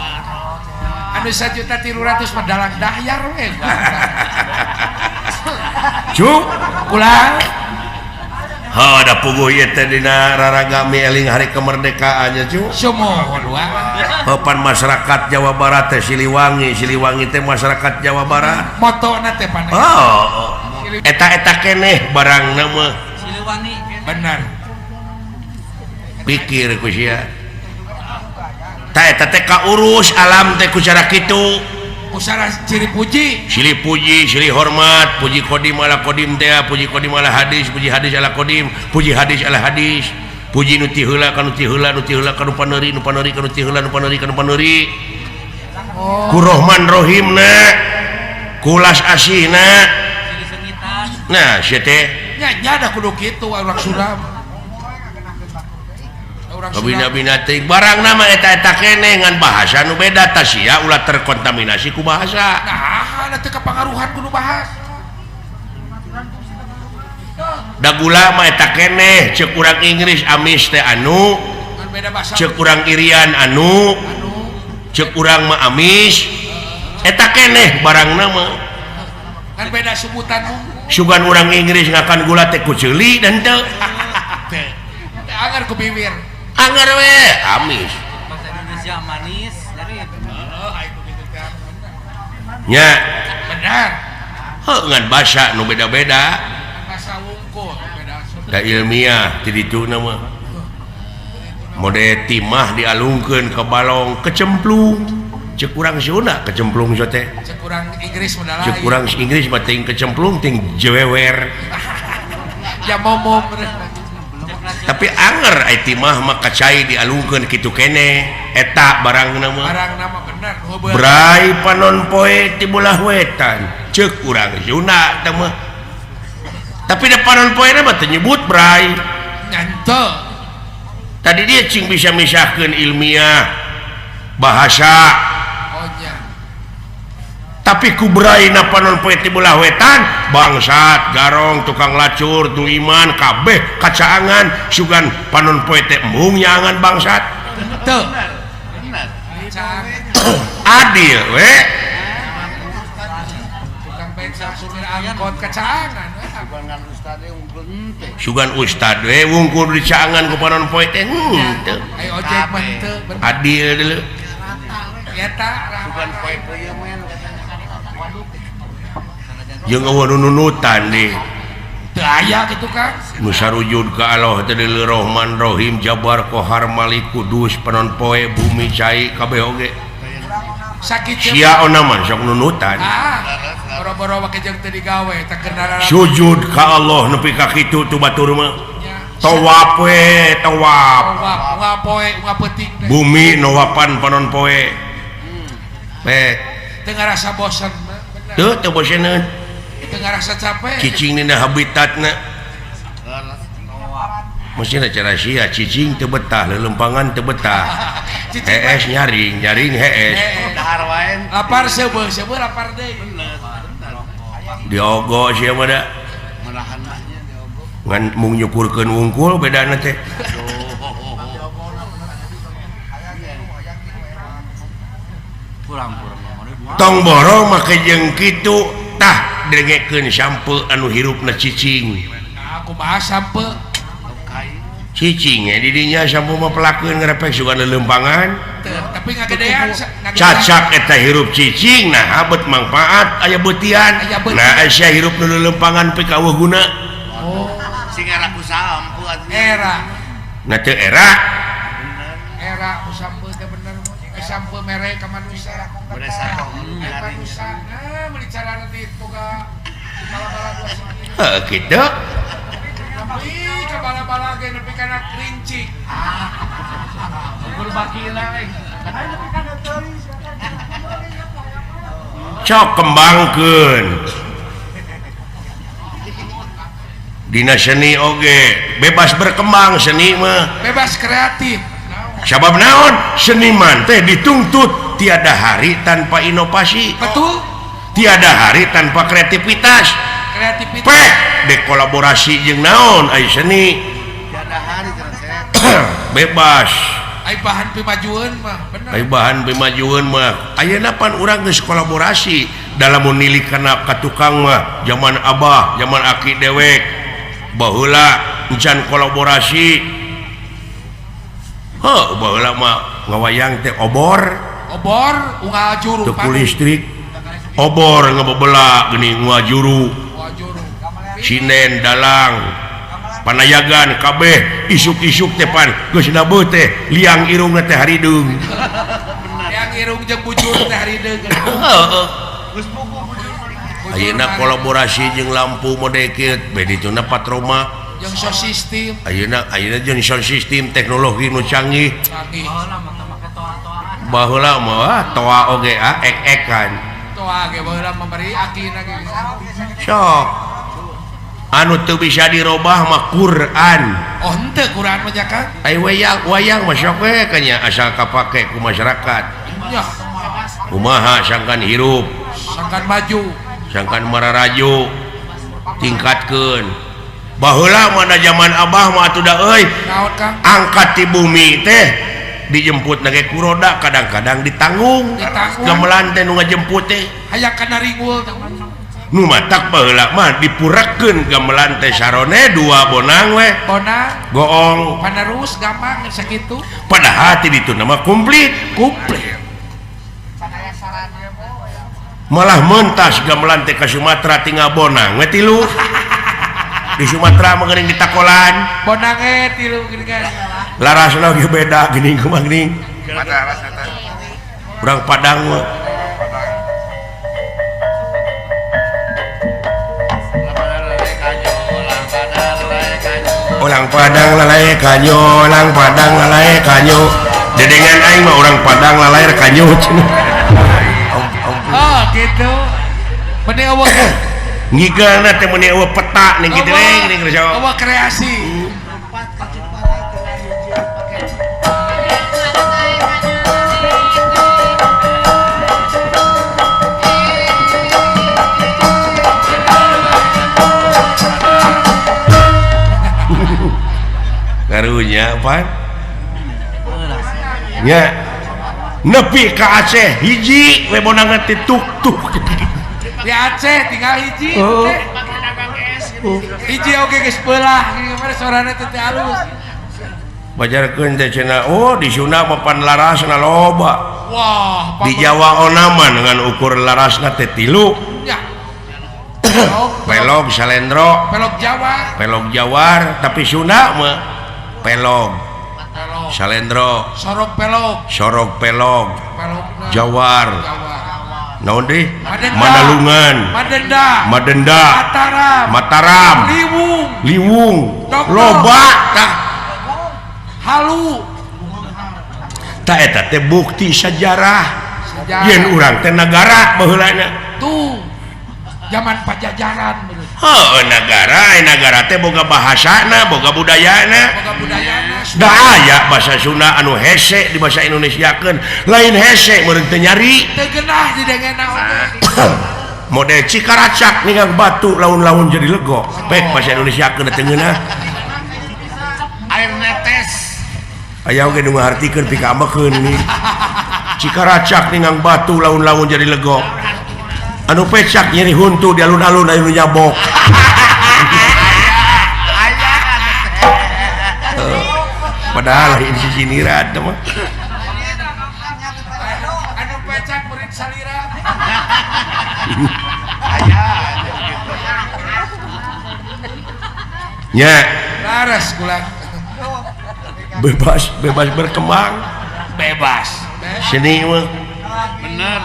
Speaker 2: Anu 1.300.000 mah dalang dahyar we.
Speaker 1: Cu
Speaker 2: Ulah.
Speaker 1: Heuh da puguh ieu teh dina raragami eling hari kemerdekaan nya cu.
Speaker 2: Sumuhun wa.
Speaker 1: Papan masyarakat Jawa Barat teh Siliwangi, Siliwangi teh masyarakat Jawa Barat.
Speaker 2: Motona teh pan.
Speaker 1: Oh. Eta-eta keneh barangna mah.
Speaker 4: Siliwangi.
Speaker 2: Bener.
Speaker 1: Pikir ku sia. Tah eta teh kaurus alam teh ku cara kitu.
Speaker 2: Usara ciri puji,
Speaker 1: silih puji, silih hormat, puji kodim ala kodim teh, puji kodim ala hadis, puji hadis ala kodim, puji hadis ala hadis, puji nu ti heula ka nu ti heula, nu ti heula ka nu paneuri, nu paneuri ka nu ti heula, nu paneuri ka nu paneuri.
Speaker 2: Oh.
Speaker 1: Ku Rohman Rohimna, kulas asihna. Nah, sia teh
Speaker 2: nya nya da kudu kitu urang Sunda.
Speaker 1: Kabina-bina teuing barang nama eta-eta keneh ngan bahasa nu beda tah sia ulah terkontaminasi ku bahasa.
Speaker 2: Nah, teu kapangaruhan kudu bahas.
Speaker 1: Da gula mah eta keneh ceuk urang Inggris amis teh anu, ceuk urang Irian anu, ceuk urang mah amis. Eta keneh barang nama.
Speaker 2: Kan beda sebutan.
Speaker 1: Sugan urang Inggris ngakan gula teh ku ceuli dan teu.
Speaker 2: Anger ku bibir.
Speaker 1: Anger we amis.
Speaker 4: Bahasa Indonesia manis dari
Speaker 1: nya.
Speaker 2: Benar.
Speaker 1: Heuh ngan basa nu beda-beda.
Speaker 2: Bahasa wungkul beda.
Speaker 1: Da ilmiah ti ditu na mah. Mode timah dialungkeun ke balong kecemplung. Ceuk urang Sunda kecemplung teh.
Speaker 2: Ceuk urang Inggris mah lain.
Speaker 1: Ceuk urang Inggris mah ting kecemplung ting jewewer.
Speaker 2: Ya momong.
Speaker 1: Tapi anger ai timah mah kacai dialungkeun kitu keneh eta barangna mah.
Speaker 2: Barangna mah bener.
Speaker 1: Brai panon poe ti bolah wetan ceuk urang Sunda teh mah. Tapi da panon poe mah teu nyebut brai.
Speaker 2: Nya henteu.
Speaker 1: Tadi dia cing bisa misahkeun ilmiah bahasa.
Speaker 2: Oh nya.
Speaker 1: Tapi ku brai na panon poe ti bolah wetan bangsat garong tukang lacur tu iman kabeh kacaangan sugan panon poe teh embung nyaangan bangsat.
Speaker 2: Henteu.
Speaker 1: Adil we.
Speaker 2: Tukang becak supir angkot kacaangan.
Speaker 1: Sugan ustad we wungkul dicaangan ku panon poe teh henteu.
Speaker 2: Ai ojek mah henteu.
Speaker 1: Adil deuleu.
Speaker 2: Eta
Speaker 3: sugan poe peuyeum we.
Speaker 1: Jeung eueuh nu nunutan deui.
Speaker 2: Teu aya kitu Kang.
Speaker 1: Nu sarujud ka Allah teh deuleu Rahman Rahim Jabar Kohar Malik Kudus panon poe bumi cai kabeh oge.
Speaker 2: Sakit
Speaker 1: sia ona mah sok nunutan.
Speaker 2: Ah, boro-boro make jeung teu digawe teh kenalan.
Speaker 1: Sujud ka Allah nepi ka kitu tu batur mah. Tawaf we, tawaf.
Speaker 2: Tawaf, unggal poe, unggal peuting teh.
Speaker 1: Bumi nawapan panon poe. Pek.
Speaker 2: Teu ngarasa bosen mah.
Speaker 1: Teu teu boseneun.
Speaker 2: Teu ngarasa capek.
Speaker 1: Cicing dina habitatna. Mesti cara sia cicing teu betah, lelempangan teu betah. Hees nyaring, nyaring hees.
Speaker 3: Dahar wae.
Speaker 2: Lapar seubeuh, seubeuh lapar deui.
Speaker 1: Diogo sia mah da. Ngan mung nyukurkeun wungkul bedana teh.
Speaker 4: Kurang-kurang.
Speaker 1: Tong borong make jeung kitu tah dengekeun sampe anu hirupna cicing.
Speaker 2: Nah, kumaha sampe?
Speaker 1: Cicing di dinya sampe mah pelakeun ngrepek sugan lelempangan.
Speaker 2: Tapi ngagedean
Speaker 1: cacak eta hirup cicing nah abet mangfaat aya beutian. Nah aya hirup nu lelempangan pika eueuh guna.
Speaker 2: Oh,
Speaker 3: sing era ku sampe atuh.
Speaker 2: Era.
Speaker 1: Nah teu era.
Speaker 2: Era ku sampe teh bener. Sampe mere ka manusia. Manusia. Nah, meuli carana di boga bala-bala dua segi.
Speaker 1: Heuh kitu.
Speaker 2: Tapi ka bala-bala ge nepi kana kerincing.
Speaker 4: Ukur bakila we.
Speaker 1: Cok kembangkeun. Dina seni oge bebas berkembang seni mah.
Speaker 2: Bebas kreatif.
Speaker 1: Sabab naon seniman teh dituntut tiada hari tanpa inovasi.
Speaker 2: Betul.
Speaker 1: Tiada hari tanpa kreativitas.
Speaker 2: Kreativitas.
Speaker 1: Pek dekolaborasi jeung naon ai seni.
Speaker 3: Tiada hari
Speaker 1: bebas.
Speaker 2: Ai bahan pimajueun mah bener.
Speaker 1: Ai bahan pimajueun mah ayeuna pan urang geus kolaborasi dalam nilik kana ka tukang mah zaman abah, zaman aki dewek. Baheula encan kolaborasi. Heuh baheula mah ngawayang teh obor.
Speaker 2: Obor unggal juru.
Speaker 1: Teu ku listrik. Obor ngebebela geuning unggal juru. Sinen dalang panayagan kabeh isuk-isuk teh pan geus nabeuh teh liang irungna teh harideung.
Speaker 2: Liang irung jeung bujur teh harideung.
Speaker 1: Heeh. Ayeuna kolaborasi jeung lampu mode kieu beh dituna patroma
Speaker 2: jeung sound system.
Speaker 1: Ayeuna ayeuna jeung sound system teknologi nu canggih. Baheula mah toa oge ah ek-ekan.
Speaker 2: Toa ge baheula mah bari akina ge.
Speaker 1: Sok anu teu bisa dirobah mah Quran.
Speaker 2: Oh henteu Quran mah nya Kang.
Speaker 1: Ai wayang wayang mah sok we nya asal kapake ku masyarakat.
Speaker 2: Nya.
Speaker 1: Kumaha sangkan hirup,
Speaker 2: sangkan maju,
Speaker 1: sangkan mararaju tingkatkeun. Baheula mah da zaman abah mah atuh da euy.
Speaker 2: Naon Kang?
Speaker 1: Angkat ti bumi teh dijemput na ge ku roda kadang-kadang ditanggung. Gamelan teh nu ngajemput teh.
Speaker 2: Hayang kana ringul teh.
Speaker 1: Nu matak baheula mah dipurakeun gamelan teh sarone dua bonang we.
Speaker 2: Bonang
Speaker 1: goong
Speaker 2: panerus gampang sakitu.
Speaker 1: Padahal ti ditu mah komplit, komplit. Malah mentas gamelan teh ka Sumatera tinggal bonang we tilu. Di Sumatera mah geuning ditakolan.
Speaker 2: Bonang we tilu geuning.
Speaker 1: Larasna ge beda geuning kumaha geuning. Urang Padang mah. Orang Padang lalai kanyo, orang Padang lalai kanyo. Dedengan aing mah orang Padang lalai kanyo cenah.
Speaker 2: Oh, gitu. Meni eueuh.
Speaker 1: Ngigeulna teh meni eueuh peta ning kitu we geuning sok.
Speaker 2: Eueuh kreasi.
Speaker 1: Karunya pan nya nepi ka Aceh hiji we bonangan teh tuk-tuk
Speaker 2: di Aceh tinggal hiji teh hiji oge geus beulah gimana sorana teh teh alus
Speaker 1: bajarkeun teh cenah oh di Sunda mah pan larasna loba.
Speaker 2: Wah,
Speaker 1: di Jawa onaman dengan ukur larasna teh tilu
Speaker 2: nya.
Speaker 1: Pelog salendro,
Speaker 2: pelog Jawa,
Speaker 1: pelog Jawar, tapi Sunda mah pelog, salendro,
Speaker 2: sorog pelog,
Speaker 1: sorog pelog, Jawar, naon deui? Madalungan,
Speaker 2: Madenda,
Speaker 1: Madenda,
Speaker 2: Mataram,
Speaker 1: Mataram,
Speaker 2: Liwung,
Speaker 1: Liwung, loba tah,
Speaker 2: halu,
Speaker 1: tah eta teh bukti sejarah, yen urang teh nagara baheulana.
Speaker 2: Tuh. Zaman Pajajaran
Speaker 1: heuh nagara nagara teh boga bahasana boga budayana
Speaker 2: boga budayana
Speaker 1: da aya bahasa Sunda anu hese di bahasa Indonesiakeun lain hese meureun teu nyari
Speaker 2: teu geunah didengena oge
Speaker 1: model Cikaracak ningang batu laun-laun jadi lego pek bahasa Indonesiakeun teu ngeunah
Speaker 3: air netes
Speaker 1: aya oge nu ngahartikeun pikaambekeun ni Cikaracak ningang batu laun-laun jadi lego anu pecak nyeri huntu di alun-alun anu nyabok. Padahal lain sisiniran mah.
Speaker 2: Anu pecak murid salira.
Speaker 1: Nya.
Speaker 2: Laras kula.
Speaker 1: Bebas, bebas berkembang.
Speaker 2: Bebas.
Speaker 1: Seni mah.
Speaker 3: Bener.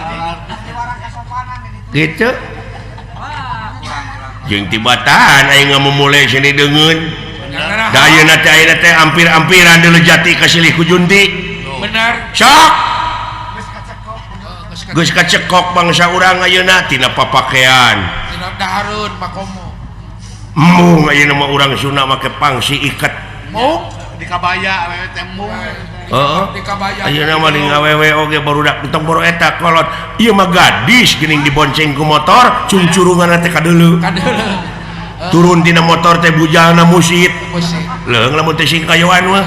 Speaker 1: Gitu jeung tibatan aing ngamumule seni deungeun da ayeuna teh ampir-ampiran deuleu jati ka silih ku junti
Speaker 2: bener
Speaker 1: sok geus kacekok bangsa urang ayeuna tina papakean
Speaker 2: tina dahareun makomo
Speaker 1: mung ayeuna mah urang Sunda make pangsi iket
Speaker 2: mung
Speaker 3: di kabaya wewe teh mung.
Speaker 1: Heeh. Ayeuna mah di ngawewe oge barudak entong boro eta kolot. Ieu mah gadis geuning dibonceng ku motor, cungcurunganna teh kadeuleu.
Speaker 2: Kadeuleu.
Speaker 1: Turun tina motor teh bujalna musit.
Speaker 2: Musit.
Speaker 1: Leung lamun teh sing kayoan mah.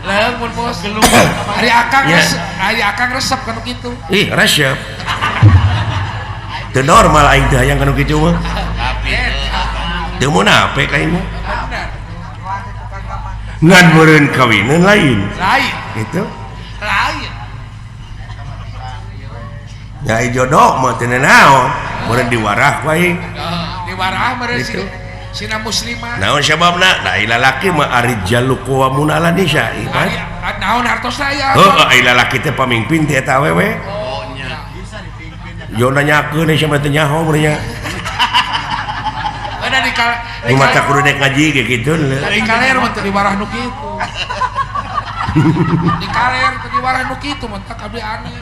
Speaker 2: Leung mun bos geluh. Ari akang ari akang resep kanu kitu.
Speaker 1: Ih, resep. Teu normal aing teh hayang kanu kitu mah. Teu munafik aing mah. Ngan meureun kawinan lain.
Speaker 2: Lain.
Speaker 1: Gitu.
Speaker 2: Lain.
Speaker 1: Ya jodoh mah teu naon, meureun diwarah ku aing.
Speaker 2: Diwarah meureun si sina muslimah.
Speaker 1: Naon sababna? Da lalaki mah arijalu qawwamuna 'ala nisa.
Speaker 2: Naon hartosna aya?
Speaker 1: Heuh, ai lalaki teh pamimpin ti eta awewe.
Speaker 2: Oh nya.
Speaker 1: Yo nanyakeun sia mah teu nyaho meureun nya.
Speaker 2: Ada di
Speaker 1: di mata kudu dek ngaji ge kitu.
Speaker 2: Di kaler mah teu diwarah nu kitu. Di kaler teu diwarah nu kitu mah teh kabeh aneh.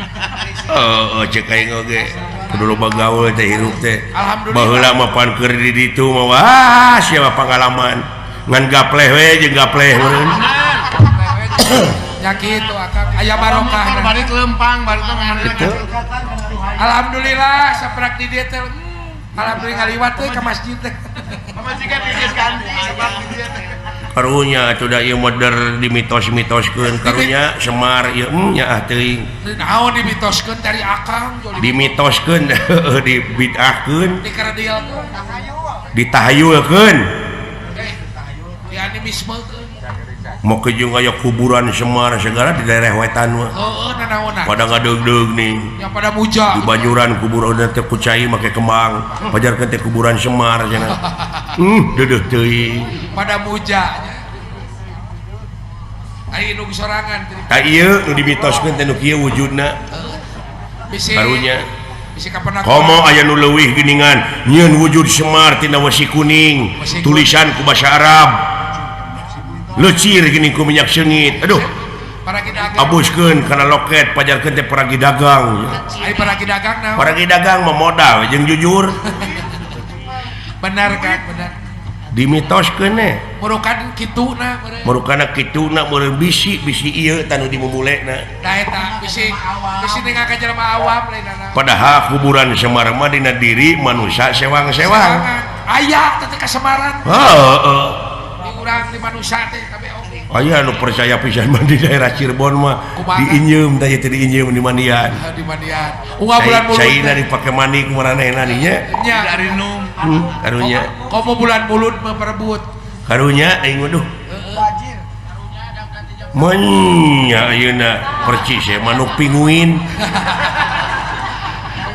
Speaker 1: Heeh, cek aing oge. Kudu loba gaul teh hirup teh.
Speaker 2: Alhamdulillah.
Speaker 1: Baheula mah pan keur di ditu mah wah sia pangalaman. Ngan gapleh we jeung gapleh meureun.
Speaker 2: Nya kitu akang aya barokah.
Speaker 3: Balik lempang balik teh.
Speaker 2: Alhamdulillah saprak di dieu teh. Alhamdulillah ngaliwat teh ka masjid teh.
Speaker 3: Pamajikan geus ganti saprak di dieu teh.
Speaker 1: Karunya atuh da ieu meder dimitos-mitoskeun karunya Semar ieu nya ah teuing.
Speaker 2: Naon dimitoskeun dari akang
Speaker 1: dimitoskeun dibid'ahkeun
Speaker 2: dikerdilkeun
Speaker 1: ditahayulkeun
Speaker 2: dianimismekeun.
Speaker 1: Make jeung aya kuburan Semar segala di daerah wetan mah.
Speaker 2: Heeh, nanaonan.
Speaker 1: Pada ngadeugdeug nih.
Speaker 2: Ya pada muja.
Speaker 1: Di Banjuran kuburan teh ku cai make kembang, pajarkeun teh kuburan Semar cenah. Deudeuh teuing.
Speaker 2: Pada muja nya. Ai nu sorangan.
Speaker 1: Tah ieu nu dimitoskeun teh nu kieu wujudna.
Speaker 2: Bisi
Speaker 1: karunya.
Speaker 2: Bisi kapenak.
Speaker 1: Komo aya nu leuwih geuningan, nyieun wujud Semar tina wesi kuning, tulisan ku basa Arab. Lecir gini ku minyak sengit. Aduh. Abuskeun kana loket pajarkeun teh paragi dagang.
Speaker 2: Ai paragi dagang naon?
Speaker 1: Paragi dagang mah modal jeung jujur.
Speaker 2: Benar kan, benar.
Speaker 1: Dimitoskeun eh.
Speaker 2: Murukan kituna meureun.
Speaker 1: Murukana kituna meureun bisi-bisi ieu tanu dimumulena.
Speaker 2: Da eta bisi bisi ningal ka jelema awam lain.
Speaker 1: Padahal kuburan Semar mah dina diri manusia sewang-sewang.
Speaker 2: Aya teh ka Semaran.
Speaker 1: Heeh.
Speaker 2: Urang di manusia teh kabeh oge.
Speaker 1: Aya nu percaya pisan mah di daerah Cirebon mah diinjeum teh teh diinjeum di mandian.
Speaker 2: Di mandian. Unggal bulan mulut.
Speaker 1: Caina dipake mandi ku maranehna nya.
Speaker 2: Nya.
Speaker 3: Darinum.
Speaker 1: Karunya.
Speaker 2: Komo bulan mulut mah perebut.
Speaker 1: Karunya aing waduh.
Speaker 2: Wajir.
Speaker 1: Menya ayeuna percis ya manuk pinguin.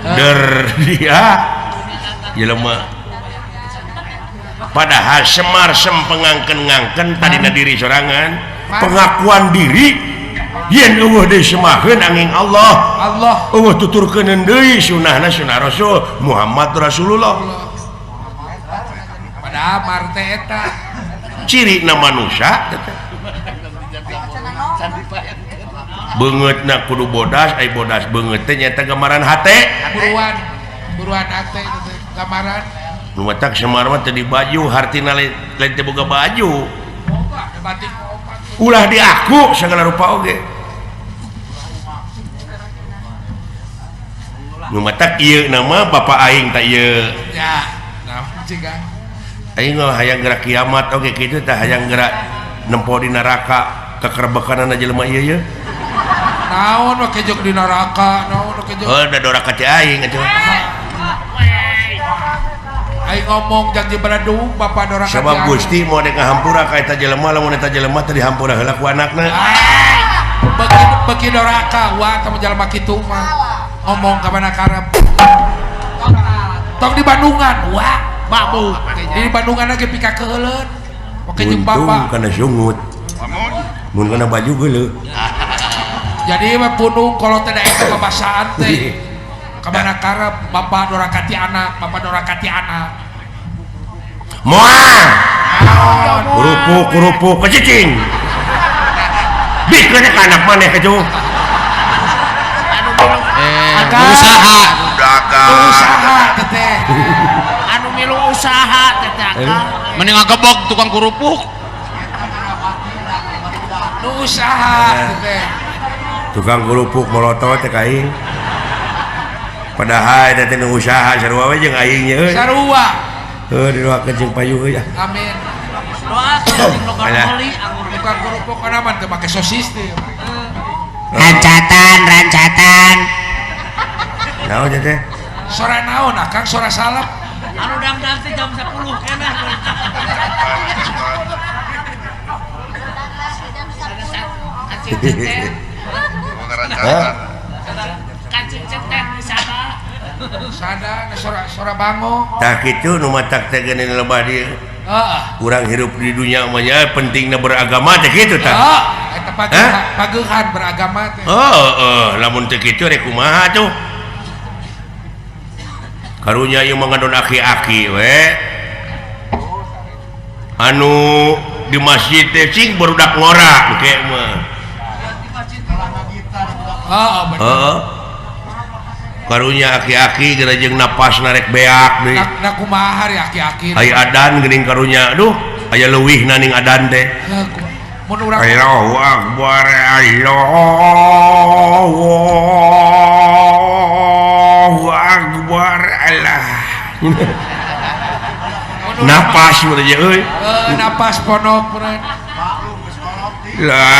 Speaker 1: Der dia jelema. Padahal Semar sempengangken-ngangken tadina diri sorangan pengakuan diri yen eueuh deui semaheun angin Allah
Speaker 2: Allah
Speaker 1: eueuh tuturkeun deui sunahna sunah Rasul Muhammad Rasulullah.
Speaker 2: Padahal marte eta
Speaker 1: cirina manusia beungeutna kudu bodas ai bodas beungeut teh nyaeta gambaran hate
Speaker 2: buruan buruan hate gambaran.
Speaker 1: Nu matak Semar mah teu di baju hartina lain teu boga baju. Ulah diaku segala rupa oge. Nu matak ieu nama bapa aing tah ieu.
Speaker 2: Ya, naon cing
Speaker 1: Aing mah hayang gerak kiamat oge kitu tah hayang gerak nempo di neraka kekerbekanana jelema ieu ye.
Speaker 2: Naon we kejok di neraka, naon we kejok.
Speaker 1: Heuh da doraka teh aing atuh.
Speaker 2: Aing ngomong janji beledung bapak doraka.
Speaker 1: Sabab Gusti mau dek ngahampura ka eta jelema lamun eta jelema teh dihampura heula ku anakna.
Speaker 2: Beki beki doraka wah kamu jelema kitu mah. Ngomong ka mana karep. Tong di Bandungan wah babu. Di Bandungan lagi pika keuheuleun. Oke jeung bapak.
Speaker 1: Untung kana sungut. Mun kana baju geuleuh.
Speaker 2: Jadi mah punung kalau teh da eta babasaan teh. Kamana karep bapak doraka ti anak, bapak doraka ti anak.
Speaker 1: Moal. Kerupuk kerupuk kecicing. Bikeun ka anak maneh kitu.
Speaker 4: Usaha
Speaker 5: dagang.
Speaker 2: Usaha teteh.
Speaker 3: Anu milu usaha teteh akang.
Speaker 4: Mending ngagebog tukang kerupuk.
Speaker 2: Nu usaha teteh.
Speaker 1: Tukang kerupuk molotot teh ka aing. Padahal eta teh nu usaha sarua we jeung aing nya euy.
Speaker 2: Sarua.
Speaker 1: Heuh didoakeun jeung payu euy.
Speaker 2: Amin.
Speaker 4: Doakeun jeung logar oli anggur
Speaker 2: tukang kerupuk kana mah teu make sosis teh.
Speaker 6: Rancatan, rancatan.
Speaker 1: Naon teh?
Speaker 2: Sora naon akang sora salep.
Speaker 4: Anu dangdang teh jam 10 keneh.
Speaker 2: Sada sora bango.
Speaker 1: Tah kitu nu matak teh geuning lebah dieu.
Speaker 2: Heeh.
Speaker 1: Urang hirup di dunia mah nya pentingna beragama teh kitu tah.
Speaker 2: Heeh, eta pagehan beragama teh.
Speaker 1: Heeh, lamun teu kitu rek kumaha tuh. Karunya ieu mah ngadon aki-aki we. Anu di masjid teh cing barudak ngora engke mah.
Speaker 2: Heeh, bener.
Speaker 1: Heeh. Karunya aki-aki geura jeung napas narek beak deui.
Speaker 2: Na kumaha ari aki-aki.
Speaker 1: Aya adan geuning karunya. Aduh, aya leuwihna ning adan teh.
Speaker 2: Mun urang
Speaker 1: Allahu akbar, Allahu akbar, Allah. Napas mun aja euy.
Speaker 2: Napas ponok meureun.
Speaker 1: La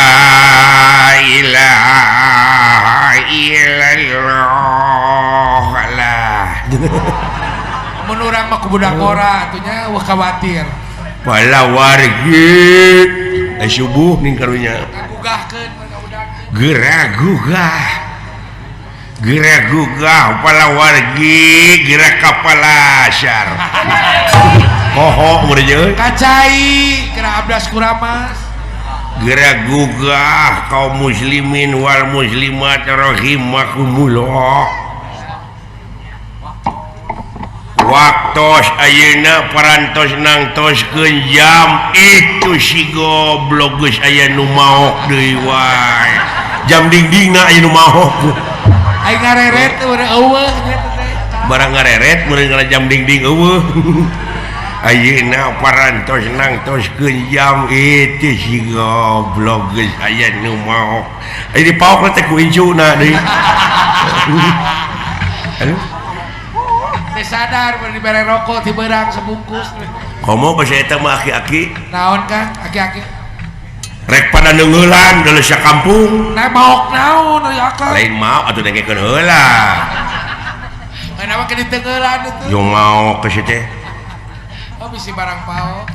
Speaker 1: ilaha illallah Allah.
Speaker 2: Mun urang mah ku budak ngora atuh nya eueuh khawatir.
Speaker 1: Pala wargi subuh ning karunya.
Speaker 2: Gugahkeun udahkeun.
Speaker 1: Geura gugah. Geura gugah pala wargi geura ka palasar. Poho mun euy.
Speaker 2: Kacai geura abdas kuramas.
Speaker 1: Geura gugah kaum muslimin wal muslimat rahimakumullah. Waktos ayeuna parantos nangtoskeun jam itu si goblok geus aya nu maok deui wae. Jam dingdingna aya nu maok.
Speaker 2: Aing ngareret teh eueuh nya teh.
Speaker 1: Barang ngareret meureun kana jam dingding eueuh. Ayeuna parantos nangtoskeun jam itu si goblok geus aya nu maok. Aya dipaok teh ku incuna deui. Aduh.
Speaker 2: Teu sadar mun dibere rokok ti beurang sebungkus.
Speaker 1: Komo basa eta mah aki-aki.
Speaker 2: Naon Kang aki-aki?
Speaker 1: Rek pada neungeulan deuleu sakampung.
Speaker 2: Nah maok naon euy akang?
Speaker 1: Lain maok atuh dengekeun heula.
Speaker 2: Kenapa ke diteungeulan itu?
Speaker 1: Yo maok geus teh.
Speaker 2: Oh bisi barang paok.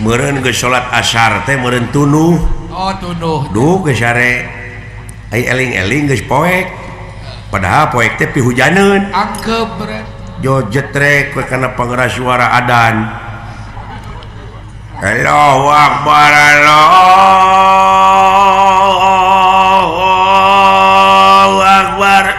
Speaker 1: Meureun geus salat asar teh meureun tunuh.
Speaker 2: Oh tunuh.
Speaker 1: Duh geus sare. Ai eling-eling geus poek. Padahal poek teh pihujaneun.
Speaker 2: Angkep meureun.
Speaker 1: Jo jetrek we kana pangeras suara adan. Allahu akbar Allahu akbar.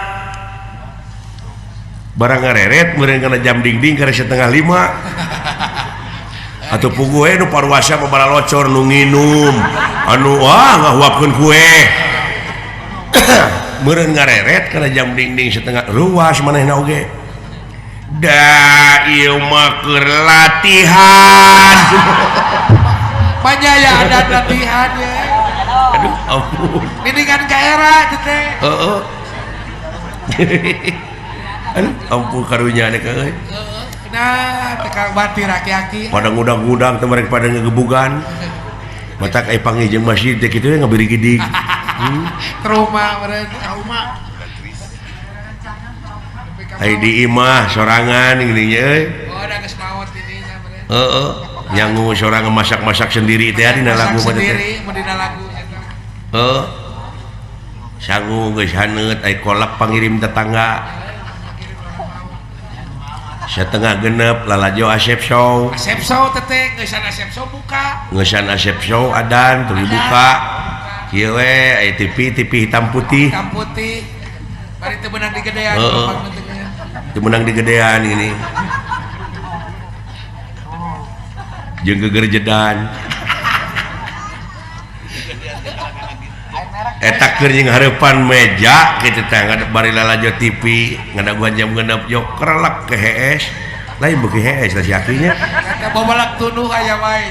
Speaker 1: Barang ngareret meureun kana jam dingding kana 4:30. Atuh puguh we nu paruasa mah balalocor nu nginum. Anu wah ngahuapkeun kue. Meureun ngareret kana jam dingding setengah ruas manehna oge. Da ieu mah keur latihan.
Speaker 2: Panyaya ada latihan ya.
Speaker 1: Aduh ampun.
Speaker 2: Mendingan ka era teh teh.
Speaker 1: Heeh. Aduh ampun karunya teh euy.
Speaker 2: Nah, teh ka batir aki-aki.
Speaker 1: Pada ngudang-ngudang teh mereka pada ngegebugan. Matak ai panggih jeung masjid teh kitu ngabirigidig.
Speaker 2: Trauma meureun, trauma.
Speaker 1: Ai di imah sorangan geuning euy.
Speaker 2: Oh, da geus maot di dinya meureun.
Speaker 1: Heeh, nyangu sorangan masak-masak sendiri teh dina lagu mah teh.
Speaker 2: Sendiri mun dina lagu eta.
Speaker 1: Heeh. Sangu geus haneut ai kolak pangirim tetangga. 5:30 lalajo Asep Show.
Speaker 2: Asep Show teh geusan Asep Show buka.
Speaker 1: Geusan Asep Show adan teu dibuka. Kieu we ai TV TV hitam putih.
Speaker 2: Hitam putih. Bari teu beunang digedean.
Speaker 1: Heeh. Teu meunang digedean ini. Jeung gegerjedan. Eta keur jeung hareupan meja kitu teh bari lalajo TV ngadaguan jam 6 jok kerelek ke hees. Lain beuki hees teh si akinya.
Speaker 2: Eta babalak tunuh aya wae.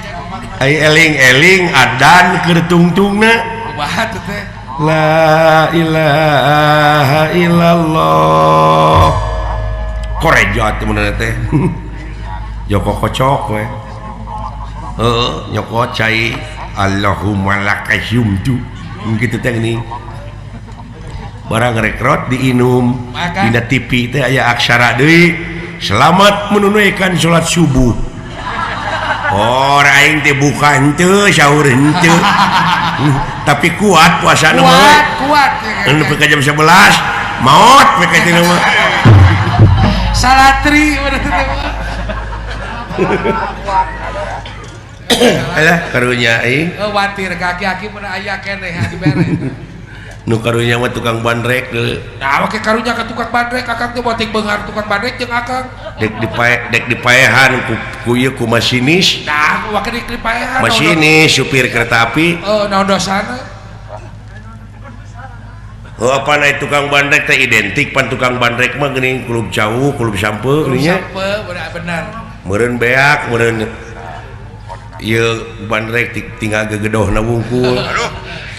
Speaker 1: Ai eling-eling adan keur tungtungna.
Speaker 2: Kumaha teh teh?
Speaker 1: La ilaha illallah. Korejat mun teh. Joko kocok we. Heeh, nyokot cai Allahumma lakasumtu. Kitu teh geuning. Barang rekrot diinum dina TV teh aya aksara deui. Selamat menunaikan salat subuh. Oh, aing teh buka henteu, sahur henteu. Tapi kuat puasana mah.
Speaker 2: Kuat, kuat.
Speaker 1: Nepi ka jam 11 maot we ka dieu mah.
Speaker 2: Salatri bener teh.
Speaker 1: Alah karunya aing.
Speaker 2: Watir kaki-aki mun aya keneh dibere.
Speaker 1: Nu karunya mah tukang bandrek deui.
Speaker 2: Nah, make karunya ka tukang bandrek akang teh boting beunghar tukang bandrek jeung akang.
Speaker 1: Dek dipae dek dipaehan ku ieu ku masinis.
Speaker 2: Nah, wake dipaehan.
Speaker 1: Masinis supir kereta api.
Speaker 2: Oh, naon dosana?
Speaker 1: Oh, apa naik tukang bandrek teh identik pan tukang bandrek mah geuning kulub jauh, kulub sampe geuning nya.
Speaker 2: Sampe bener.
Speaker 1: Meureun beak, meureun ieu bandrek tinggal gegedohna wungkul.
Speaker 5: Aduh.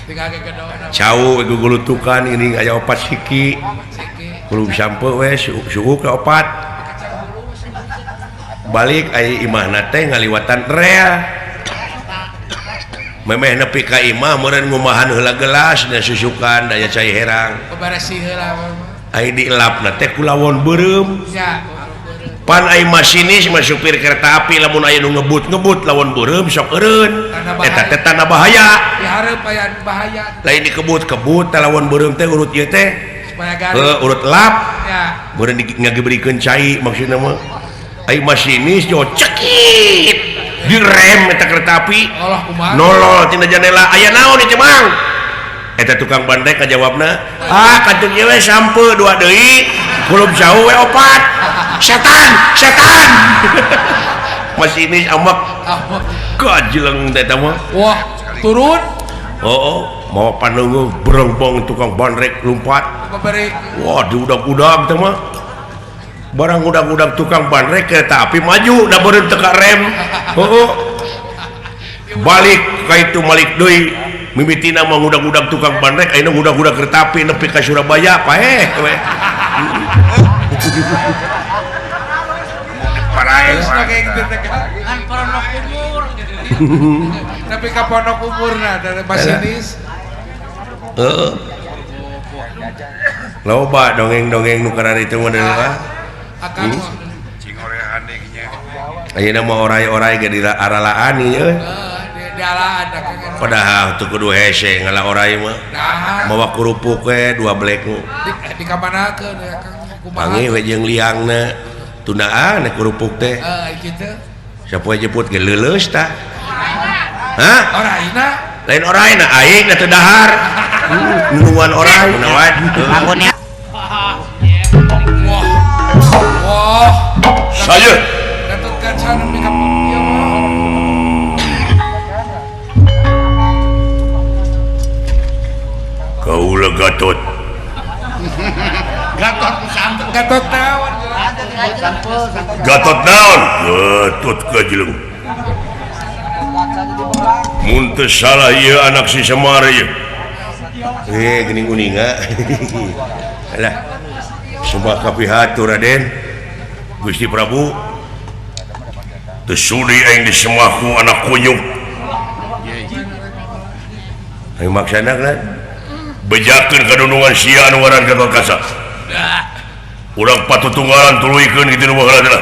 Speaker 2: Tinggal gegedohna.
Speaker 1: Cau gugulutukan geuning aya opat siki. Kulub sampe we suuk ka opat. Balik aya imahna teh ngaliwatan rel. Memeh nepi ka imah meureun ngumahan heula gelas da susukan daya cai herang.
Speaker 2: Beberesih heula.
Speaker 1: Ai dielapna teh ku lawon beureum.
Speaker 2: Nya.
Speaker 1: Pan ai masinis mah supir kereta api lamun aya nu ngebut-ngebut lawon beureum sok eureun. Eta teh tanda bahaya.
Speaker 2: Dihareup aya bahaya.
Speaker 1: Lain dikebut-kebut teh lawon beureum teh urut ieu teh.
Speaker 2: Supaya garing.
Speaker 1: Heuh, urut lap.
Speaker 2: Nya.
Speaker 1: Meureun ngagebrikeun cai maksudna mah. Ai masinis jo cekit. Direm eta kereta api.
Speaker 2: Allah kumaha.
Speaker 1: Nolol tina jendela. Aya naon ieu Mang? Eta tukang bandrek ngajawabna, "Ah, kantun ieu we sampe dua deui, kulub jauh we opat." Setan, setan. Masinis amak. Kajeleng teh eta mah.
Speaker 2: Wah, turun.
Speaker 1: Oh, mau panunggu berengbong tukang bandrek lompat. Wah, diudag-udag teh mah. Barang udag-udag tukang bandrek kereta api maju da beureum teu ka rem. Heuh. Balik ka itu malik deui. Mimitina mah ngudag-udag tukang bandrek ayeuna ngudag-udag kereta api nepi ka Surabaya paeh we.
Speaker 4: Kan pondok umur.
Speaker 2: Tapi ka pondok umurna dari masinis.
Speaker 1: Heeh. Loba dongeng-dongeng nu karana itu mah deui.
Speaker 2: Akang
Speaker 5: cingorehan deui nya.
Speaker 1: Ayeuna mah orai-orai ge di aralaan ieu.
Speaker 2: Di alaan
Speaker 1: padahal teu kudu hese ngala orai mah. Mawa kerupuk we dua blek.
Speaker 2: Di kamanakeun ya Kang? Kumaha?
Speaker 1: Panggih we jeung liangna. Tundaan kerupuk teh.
Speaker 2: Heeh, kitu.
Speaker 1: Sapoe jeput ge leuleus tah. Hah?
Speaker 2: Oraina?
Speaker 1: Lain oraina aing da teu dahar. Nungguan orai nawan.
Speaker 6: Bangunnya.
Speaker 2: Wah. Wah.
Speaker 1: Saya.
Speaker 2: Gatot Kaca nepi ka ieu mah.
Speaker 1: Kaula Gatot.
Speaker 3: Gatot sampe.
Speaker 2: Gatot naon?
Speaker 1: Gatot naon? Gatot kajeleng. Mun teu salah ieu anak si Semar ieu. Geuning uninga. Alah. Sumpah kapihatur Raden. Gusti Prabu. Teu sudi aing disemah ku anak kunyuk. Ayo maksana kan? Bejakeun kadunungan sia anu ngaran Gatot Kaca. Urang patutunggalan tuluykeun kitu nu baheula.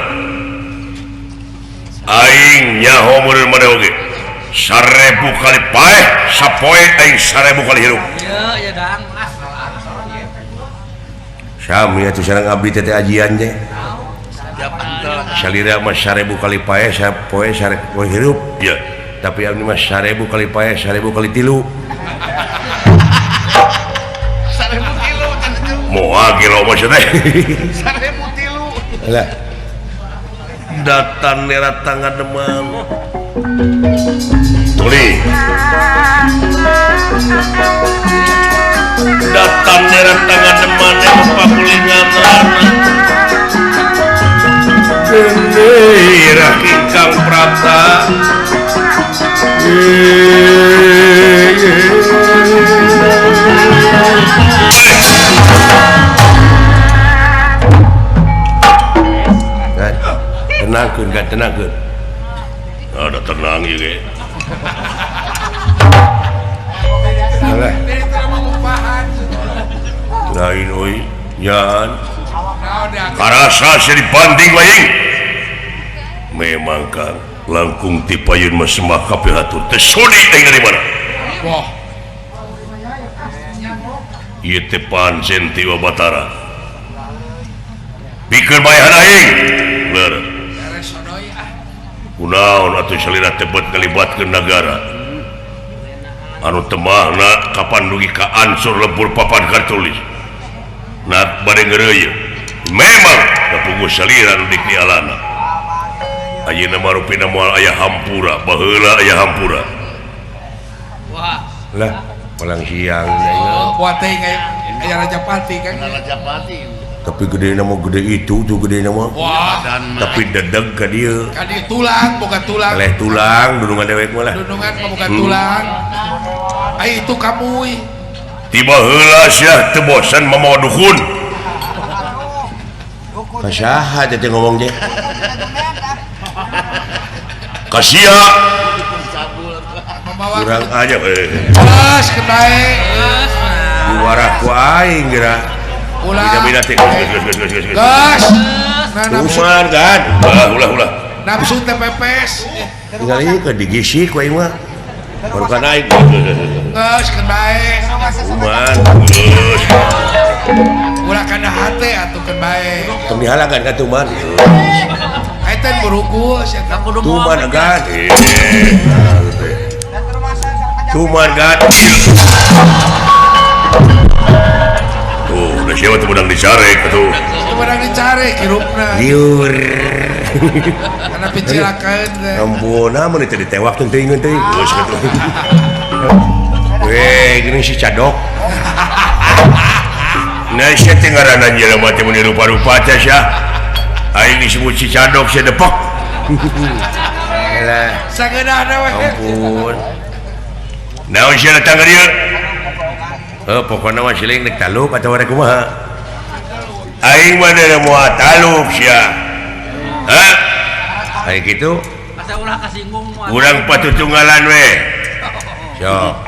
Speaker 1: Aing nyaho meureun maneh oge. 1000 kali paeh, sapoe aing 1000 kali hirup.
Speaker 4: Ieu ya dang.
Speaker 1: Sami atuh sareng abdi teh ajian teh. Salira mah 1000 kali paeh, sapoe 1000 kali hirup. Ya, tapi abdi mah 1000 kali paeh, 1000 kali tilu.
Speaker 3: 1000 tilu
Speaker 1: moal gelo maksudna.
Speaker 3: 1000 tilu.
Speaker 1: Lah. Datang nera tangan demam. Tuli. Datang nera tangan demam pakulingan Gendera Kang Prapta. Tenangkeun kan tenangkeun. Ada tenang ieu ge. Alah. Lain euy, nyan. Karasa sia dibanding wae. Memang Kang, langkung ti payun mah semah kapihatur teh sudi aing dari mana?
Speaker 2: Wah,
Speaker 1: Ieu teh pancen ti Batara. Pikeun baehan aing. Leureuh. Kunaon atuh salira teh beut ngalibatkeun nagara. Anu temahna kapan dugi ka ansur lebur papan kartulis. Nah bade ngeureuyeuh. Memang kapuguh salira nu dik dialana. Ayeuna mah rupina moal aya hampura, baheula aya hampura.
Speaker 2: Wah.
Speaker 1: Lah, palang siang.
Speaker 2: Oh, kuat teh aya Rajapati kan.
Speaker 3: Rajapati.
Speaker 1: Tapi gede nama gede itu tuh gede nama.
Speaker 2: Wah.
Speaker 1: Tapi dedeg ka dieu.
Speaker 2: Ka dieu tulang, boga tulang.
Speaker 1: Eleh tulang, dunungan dewek mah lah.
Speaker 2: Dunungan mah boga tulang. Ai itu kamuy.
Speaker 1: Tiba heula sia teu bosan mamawa dukun. Ka saha teh ngomong teh? Ka sia. Kurang aja eh.
Speaker 2: Geus kebae.
Speaker 1: Diwarah ku aing geura. Bida-bida teh geus.
Speaker 2: Geus.
Speaker 1: Kuman kan. Ulah ulah.
Speaker 2: Nafsu teh pepes.
Speaker 1: Tinggal ieu ke digisik ku aing mah. Barukan aing.
Speaker 2: Geus keun bae.
Speaker 1: Kuman geus.
Speaker 2: Ulah kana hate atuh keun bae.
Speaker 1: Tong dihalakan ka tuman.
Speaker 2: Eta buruku sia
Speaker 1: tuman agan. Tuman gan. Tuh, udah siapa tuh menang dicarek tuh.
Speaker 2: Tuh menang dicarek hirupna.
Speaker 1: Liur.
Speaker 2: Karena picilakeun teh.
Speaker 1: Ampun, mun teu ditewak teuing teuing teuing. Geus kitu. Weh, gini si cadok. Nah, sia teh ngaranna jelema teh mun rupa-rupa teh sia. Aing disebut si cadok sia depok. Elah.
Speaker 2: Sageunahna we.
Speaker 1: Ampun. Naon sia datang ka dieu? Pokokna mah siling dek taluk atawa rek kumaha. Aing mah da moal taluk sia. Hah? Aing kitu.
Speaker 4: Asa ulah kasinggung moal.
Speaker 1: Urang patutunggalan we. Sok.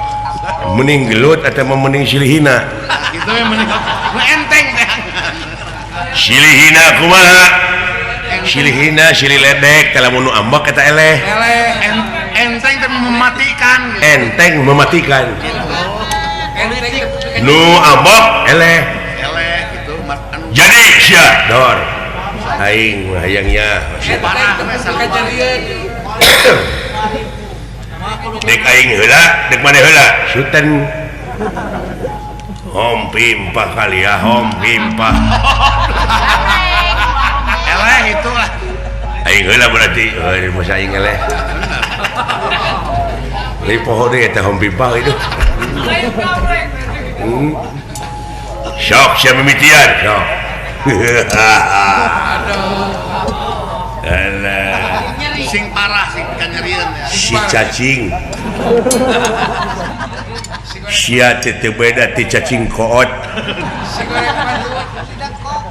Speaker 1: Mending gelut atawa mending silihina?
Speaker 3: Kitu we mending nu enteng teh.
Speaker 1: Silihina kumaha? Silihina silih ledek teh lamun nu ambek eta eleh.
Speaker 2: Eleh.
Speaker 3: Enteng teh mematikan.
Speaker 1: Enteng mematikan. Nu ambek eleh.
Speaker 3: Eleh gitu anu.
Speaker 1: Jadi sia dor. Aing hayangnya. Dek aing heula, dek maneh heula. Suten. Hom pimpah kali ya, hom pimpah.
Speaker 3: Eleh itu lah.
Speaker 1: Aing heula berarti. Heuh, masa aing eleh. Li poho deui eta hom pimpah itu. Sok sia mimitian, sok.
Speaker 2: Aduh.
Speaker 1: Alah.
Speaker 3: Sing parah sing kanyerieun ya.
Speaker 1: Si cacing. Sia teh teu beda ti cacing koot.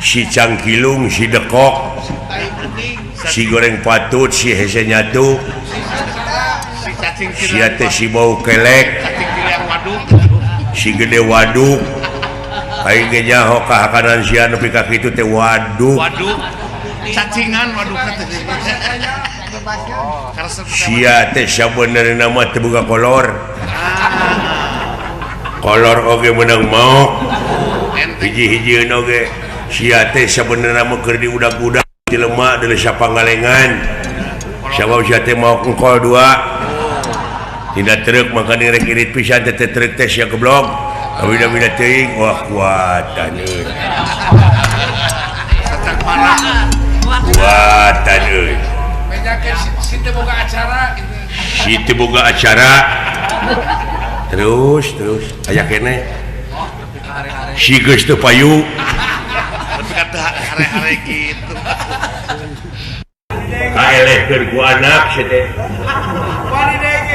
Speaker 1: Si cangkilung, si dekok. Si goreng patut, si hese nyatu. Sia teh si bau kelek. Si gede waduk. Aing ge nyaho ka hakanan sia nepi ka kitu teh waduk.
Speaker 3: Waduk. Cacingan wadukna teh.
Speaker 1: Sia teh sabenerna mah teu boga kolor. Kolor oge meunang maok. Hiji-hijieun oge sia teh sabenerna mah keur diudag-udag di lemak deuleu sapangalengan. Sabab sia teh maok engkol dua. Tina truk maka direk irit pisan teh truk teh sia goblok. Bida-bida teuing wah kuatan euy. Kuatan euy.
Speaker 2: Bejakeun si teu boga acara gitu.
Speaker 1: Si teu boga acara. Terus terus aya keneh. Si geus teu payu.
Speaker 3: Tapi kata hare-hare kitu.
Speaker 1: Kaelehkeun ku anak sia teh.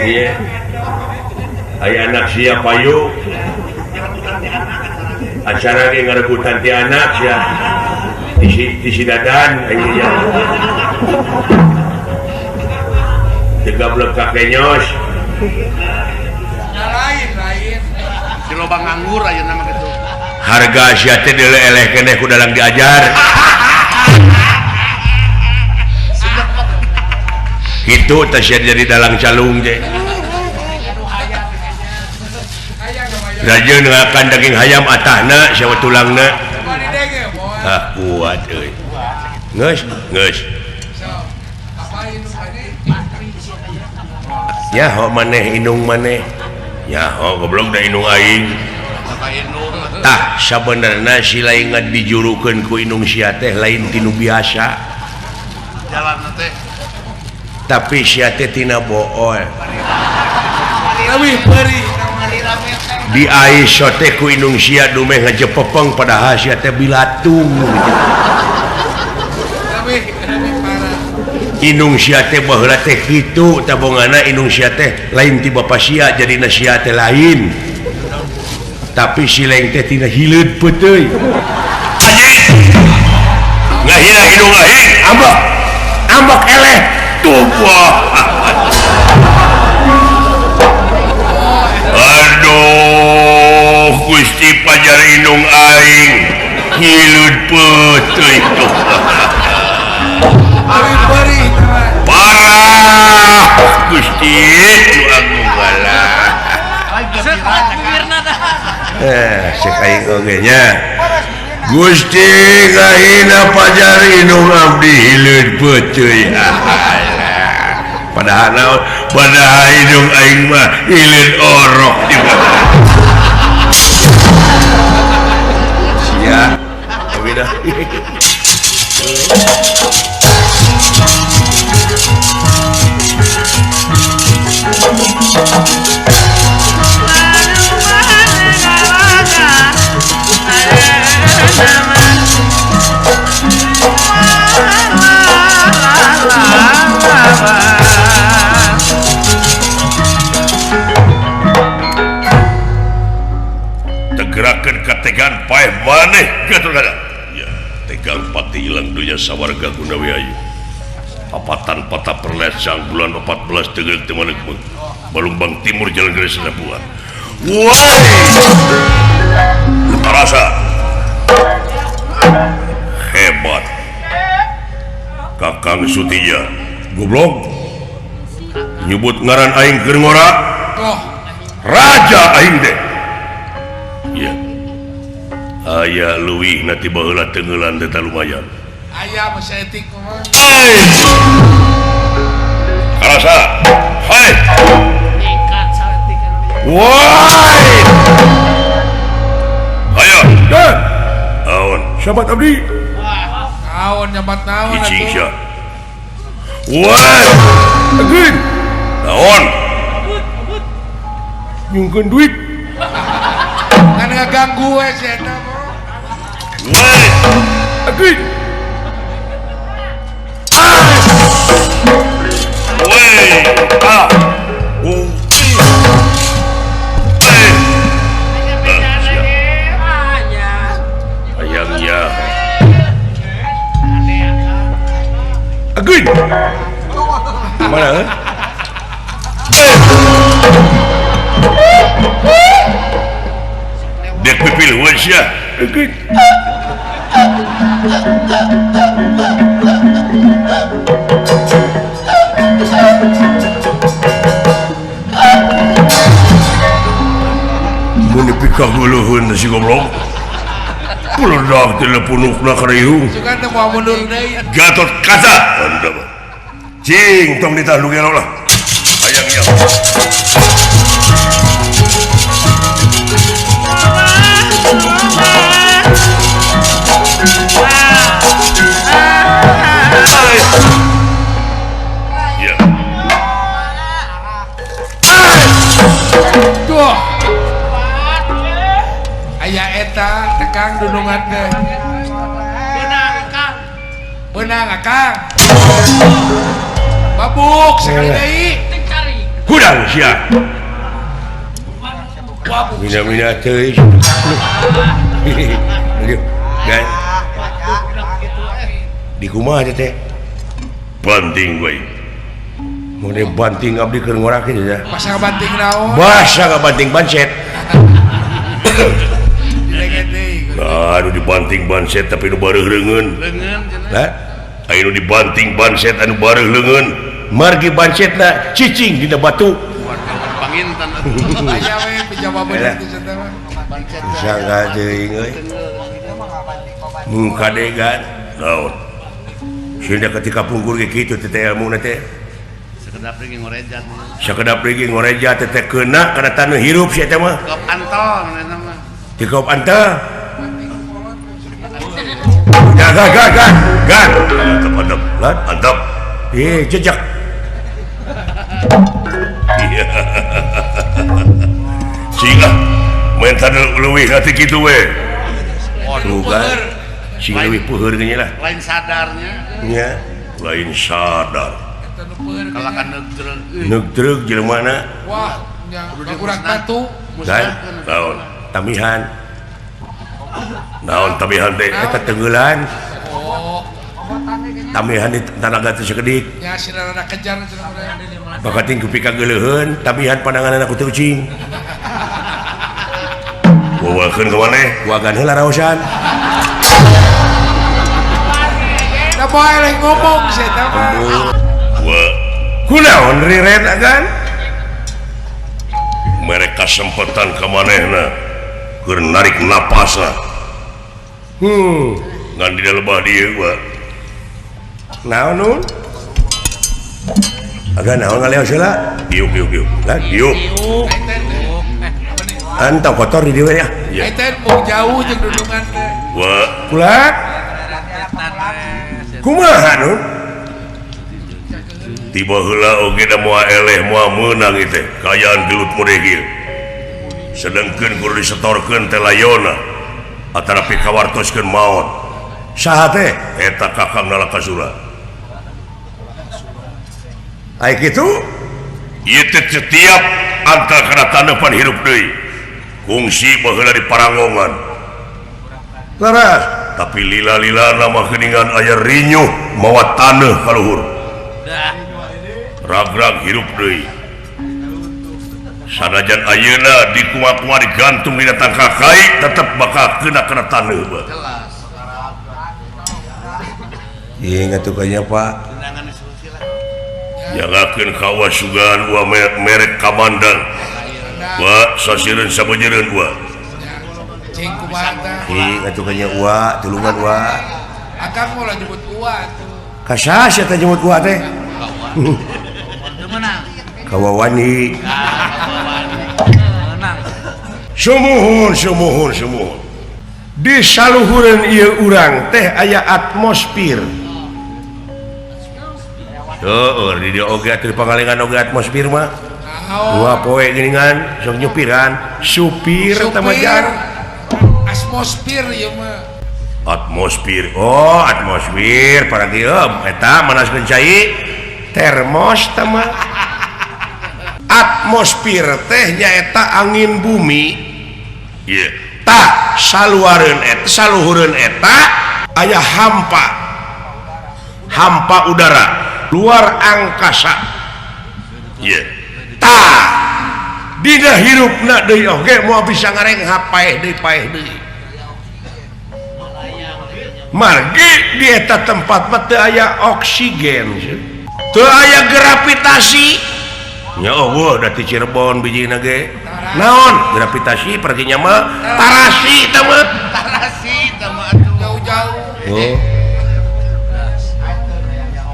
Speaker 1: Iya. Aya anak sia payu. Acara ge ngarebutan ti anak sia. Di si dadan aya. Teu gablek ka kenyos.
Speaker 2: Lain-lain.
Speaker 3: Di lobang nganggur ayeuna mah kitu.
Speaker 1: Harga sia teh deuleu eleh keneh ku dalang diajar. Kitu teh sia jadi dalang calung teh. Rajin ngakan daging hayam atahna siapa tulangna. Ah kuat euy. Geus, geus. Nyaho maneh indung maneh. Nyaho goblok da indung aing. Tah sabenerna si lain dijurukeun ku indung sia teh lain tinu biasa.
Speaker 3: Jalan teh.
Speaker 1: Tapi sia teh tina bool.
Speaker 2: Leuwih peurih.
Speaker 1: Di aiso teh ku indung sia dumeh ngajepepeng padahal sia teh bilatung. Indung sia teh baheula teh kitu tabongana indung sia teh lain ti bapa sia jadina sia teh lain. Tapi si lain teh tina hileud peuteuy. Ngahina indung aing, ambek. Ambek eleh tubuh. Aduh, Gusti pajar indung aing hileud peuteuy tuh. Parah Gusti nu agung galah. Cek aing oge nya. Gusti ngahina pajar indung abdi hileud peuteuy. Padahal naon? Padahal indung aing mah hileud orok di mana. Sia, tapi dah. Tegerakan kategan paeh maneh gatur kada. Ya, tegang pati ilang dunya sawarga Gunawi ayu. Apatan patah perlesang bulan 14 tegel temanek Balumbang Timur Jalan Garis Labuan. Woi! Rasa hebat. Kakang Sutija goblok nyebut ngaran aing keur ngora. Raja aing teh. Iya. Aya leuwih na ti baheula teungeulan teh lumayan.
Speaker 2: Aya mah etik mah.
Speaker 1: Rasa. Hai.
Speaker 4: Nekat saeutik anu.
Speaker 1: Woi. Ayo, dan. Naon? Sahabat abdi.
Speaker 2: Naon nyabat naon atuh?
Speaker 1: Cicing sia. Woi. Ageun. Naon? Nyungkeun duit.
Speaker 2: Kan ngaganggu we si eta mah.
Speaker 1: Woi. Ageun. Woi. Ah. Ayangnya. Ageun. Mana? Dek pipil we sia. Ageun. Mun dipikahuluheun si goblok. Peledak telepunukna kana ihung.
Speaker 2: Sugan teh moal mundur deui.
Speaker 1: Gatot Kaca. Cing tong ditah nu gelo lah. Hayang ieu. Ya.
Speaker 2: Duh. Aya eta tekang dunungan teh.
Speaker 4: Beunang Akang.
Speaker 2: Beunang Akang. Babuk sekali deui.
Speaker 1: Hudang sia. Mina-mina teuing. Dan di kumaha teh? Banting we. Mun banting abdi keur ngorakeun ya.
Speaker 2: Basa banting naon?
Speaker 1: Basa banting bancet. Aduh dibanting banset tapi nu bareuh leungeun.
Speaker 3: Leungeun cenah.
Speaker 1: Hah? Aya nu dibanting banset anu bareuh leungeun. Margi bancetna cicing dina batu.
Speaker 3: Panginten atuh.
Speaker 2: Aya we pijawabeun teh cenah mah.
Speaker 1: Sangka teuing euy. Mun kadegan naon. Sehingga ketika pungkur ge kitu teh ilmuna teh.
Speaker 3: Sakedap deui ngorejat.
Speaker 1: Sakedap deui ngorejat teh keuna kana taneuh hirup sia teh mah.
Speaker 3: Kop antol eta mah.
Speaker 1: Di kop antol. Gan gan gan gan. Mantap mantap. Lan mantap. Eh jejak. Iya. Sehingga mentan leuwih hati kitu we. Tuh kan. Sing leuwih peuheur geunya lah.
Speaker 3: Lain sadarnya.
Speaker 1: Nya, lain sadar.
Speaker 3: Kalakan neugdreug.
Speaker 1: Neugdreug jelema na.
Speaker 2: Wah, nya kurang batu.
Speaker 1: Dan naon? Tamihan. Naon tamihan teh eta tenggelan.
Speaker 2: Oh.
Speaker 1: Tamihan di tanaga teh sakedik.
Speaker 2: Nya sina rada kejar cenah.
Speaker 1: Bakating ku pikageuleuheun tamihan pandanganna ku teu ucing. Wawakeun ka maneh, wagan heula raosan.
Speaker 2: Da moal ngomong sih eta mah.
Speaker 1: Wa kunaon riret agan? Mereka sempetan ka manehna keur narik napasna. Ngan di lebah dieu wa. Naon nun? Agan naon ngaleos heula? Diuk diuk diuk. Lah diuk. Antau kotor di dieu ya.
Speaker 2: Eta mau jauh jeung dudungan teh.
Speaker 1: Wa kula. Kumaha nun? Tiba heula oge da moal eleh moal meunang ieu teh kaayaan gelut modeh ieu. Sedengkeun kudu disetorkeun teh layona atanapi kawartoskeun maot. Saha teh? Eta Kakang Nalakasura. Ai kitu? Ieu teh setiap antara kana taneupan hirup deui. Kungsi baheula di Paranggongan. Laras, tapi lila-lila nama geuningan aya rinyuh mawa taneuh ka luhur. Ragrag hirup deui. Sanajan ayeuna dikumaha-kumaha digantung dina tangkal kai tetep bakal kena kana taneuh bae. Ieu ngatuh kanya Pak. Jagakeun kawasugan wa merek kamandang. Wa sasireun sabeujeureun wa.
Speaker 2: Cing kumaha tah?
Speaker 1: Ih ngatuh kanya wa, tulungan wa.
Speaker 2: Akang moal nyebut wa atuh.
Speaker 1: Ka saha sia teh nyebut wa teh?
Speaker 4: Teu meunang.
Speaker 1: Kawawani.
Speaker 4: Meunang.
Speaker 1: Sumuhun sumuhun sumuhun. Di saluhureun ieu urang teh aya atmosfer. Heueuh di dieu oge atuh pangalengan oge atmosfer mah. Dua poe geuningan sok nyupiran, supir teh mah jar.
Speaker 2: Atmosfer ieu mah.
Speaker 1: Atmosfer. Oh, atmosfer para kieu eta manaskeun cai termos teh mah. Atmosfer teh nyaeta angin bumi. Ieu. Tah saluareun eta saluhureun eta aya hampa. Hampa udara luar angkasa. Ieu. Tah dina hirupna deui oge moal bisa ngarenghap paeh deui paeh deui. Margi di eta tempat mah teu aya oksigen, teu aya gravitasi. Nya eueuh da ti Cirebon bijina ge. Naon gravitasi perginya mah tarasi tah mah.
Speaker 3: Tarasi tah mah atuh
Speaker 2: jauh-jauh.
Speaker 1: Oh.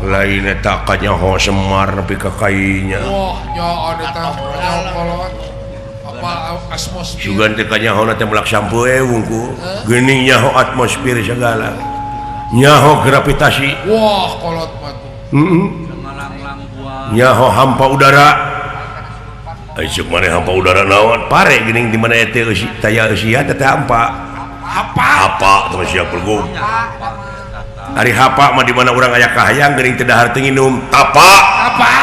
Speaker 1: Lain eta kanyaho Semar nepi ka kainya.
Speaker 2: Wah, nya eta kanyaho kolot. Apa atmosfer.
Speaker 1: Sugan teh kanyahona teh melak sampoe wungku. Geuning nyaho atmosfer segala. Nyaho gravitasi.
Speaker 2: Wah, kolot mah tuh.
Speaker 1: Heeh. Nyaho hampa udara. Ai ceuk maneh hampa udara naon? Pare geuning di mana teh eusi taya eusia teh hampa.
Speaker 2: Hapa.
Speaker 1: Hapa teh sia pergum. Ari hapa mah di mana urang aya kahayang geuning teu dahar teu nginum. Tapa.
Speaker 2: Tapa.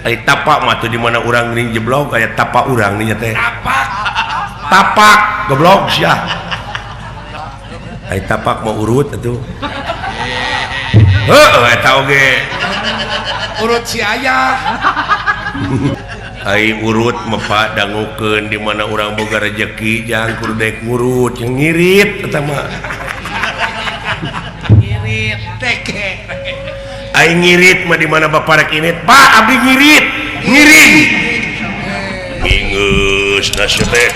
Speaker 1: Ari tapak mah tuh di mana urang geuning jeblok aya tapa urang nya teh.
Speaker 2: Tapak.
Speaker 1: Tapak goblok sia. Ari tapak mah urut atuh. Heuh eta oge.
Speaker 2: Urut si ayah.
Speaker 1: Ai urut mah Pak dangukeun di mana urang boga rejeki jang kudu daek ngurut yang ngirit eta mah.
Speaker 4: Ngirit
Speaker 2: teke.
Speaker 1: Ai ngirit mah di mana bapak rek init, Pak abdi ngirit, ngiring. Ngingeut Geus da sia teh.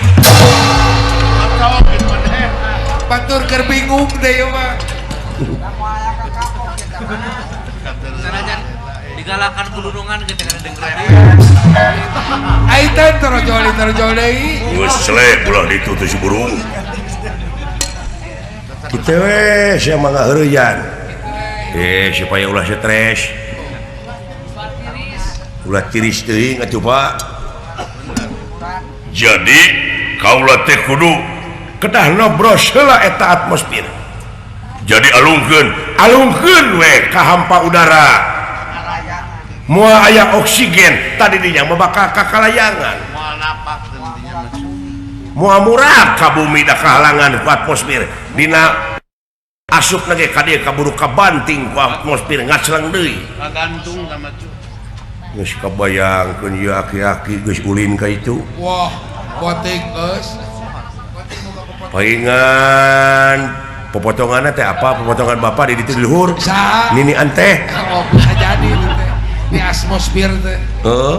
Speaker 2: Batur keur bingung deh ieu mah.
Speaker 4: Digalakan kulunungan gitu kan denger.
Speaker 2: Aitan torojoli torojoli.
Speaker 1: Geus selek ulah ditu teh si burung. Kitu we sia mah ngaheureuyan. Supaya ulah stres. Ulah tiris teuing atuh Pak. Jadi kaula teh kudu kedah nobros heula eta atmosfer. Jadi alungkeun, alungkeun we ka hampa udara. Moal aya oksigen tadi dinya mah bakal kakalayangan.
Speaker 3: Moal napak teh dinya mah.
Speaker 1: Moal murah ka bumi da kahalangan ku atmosfer. Dina asupna ge ka dieu kaburu kabanting ku atmosfer ngacleng deui.
Speaker 3: Kagantung ka mah.
Speaker 1: Geus kabayangkeun ieu aki-aki geus ulin ka itu.
Speaker 2: Wah, poting geus.
Speaker 1: Paingan popotonganna teh apa? Popotongan bapak di ditu di luhur. Nini anteh.
Speaker 2: Oh, bisa jadi itu teh. Di atmosfer teh.
Speaker 1: Heeh.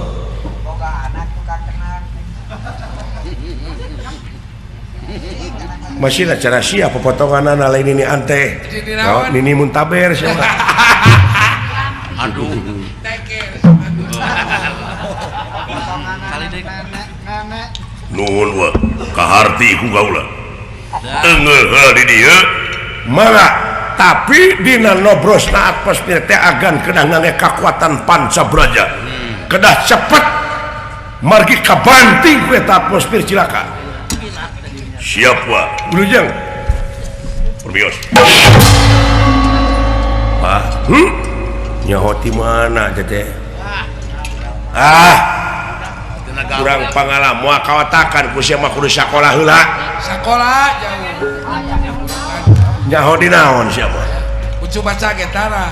Speaker 6: Boga anak tukang kenang.
Speaker 1: Masih lah cara sia popotonganna lain nini anteh. Nini muntaber sia.
Speaker 3: Aduh.
Speaker 1: Nuhun wa kaharti ku kaula. Engeuh heula di dieu. Mangga tapi dina nobrosna atmosfer teh agan kedah ngangge kakuatan panca braja. Kedah cepet margi kabanting ku eta atmosfer cilaka. Siap wa. Wilujeng. Permios. Ah, Nyaho ti mana teh? Ah. Kurang pangalaman moal kawatakan ku sia mah kudu sakola heula.
Speaker 2: Sakola jauh.
Speaker 1: Nyaho di naon sia mah?
Speaker 2: Ucu baca ge tara.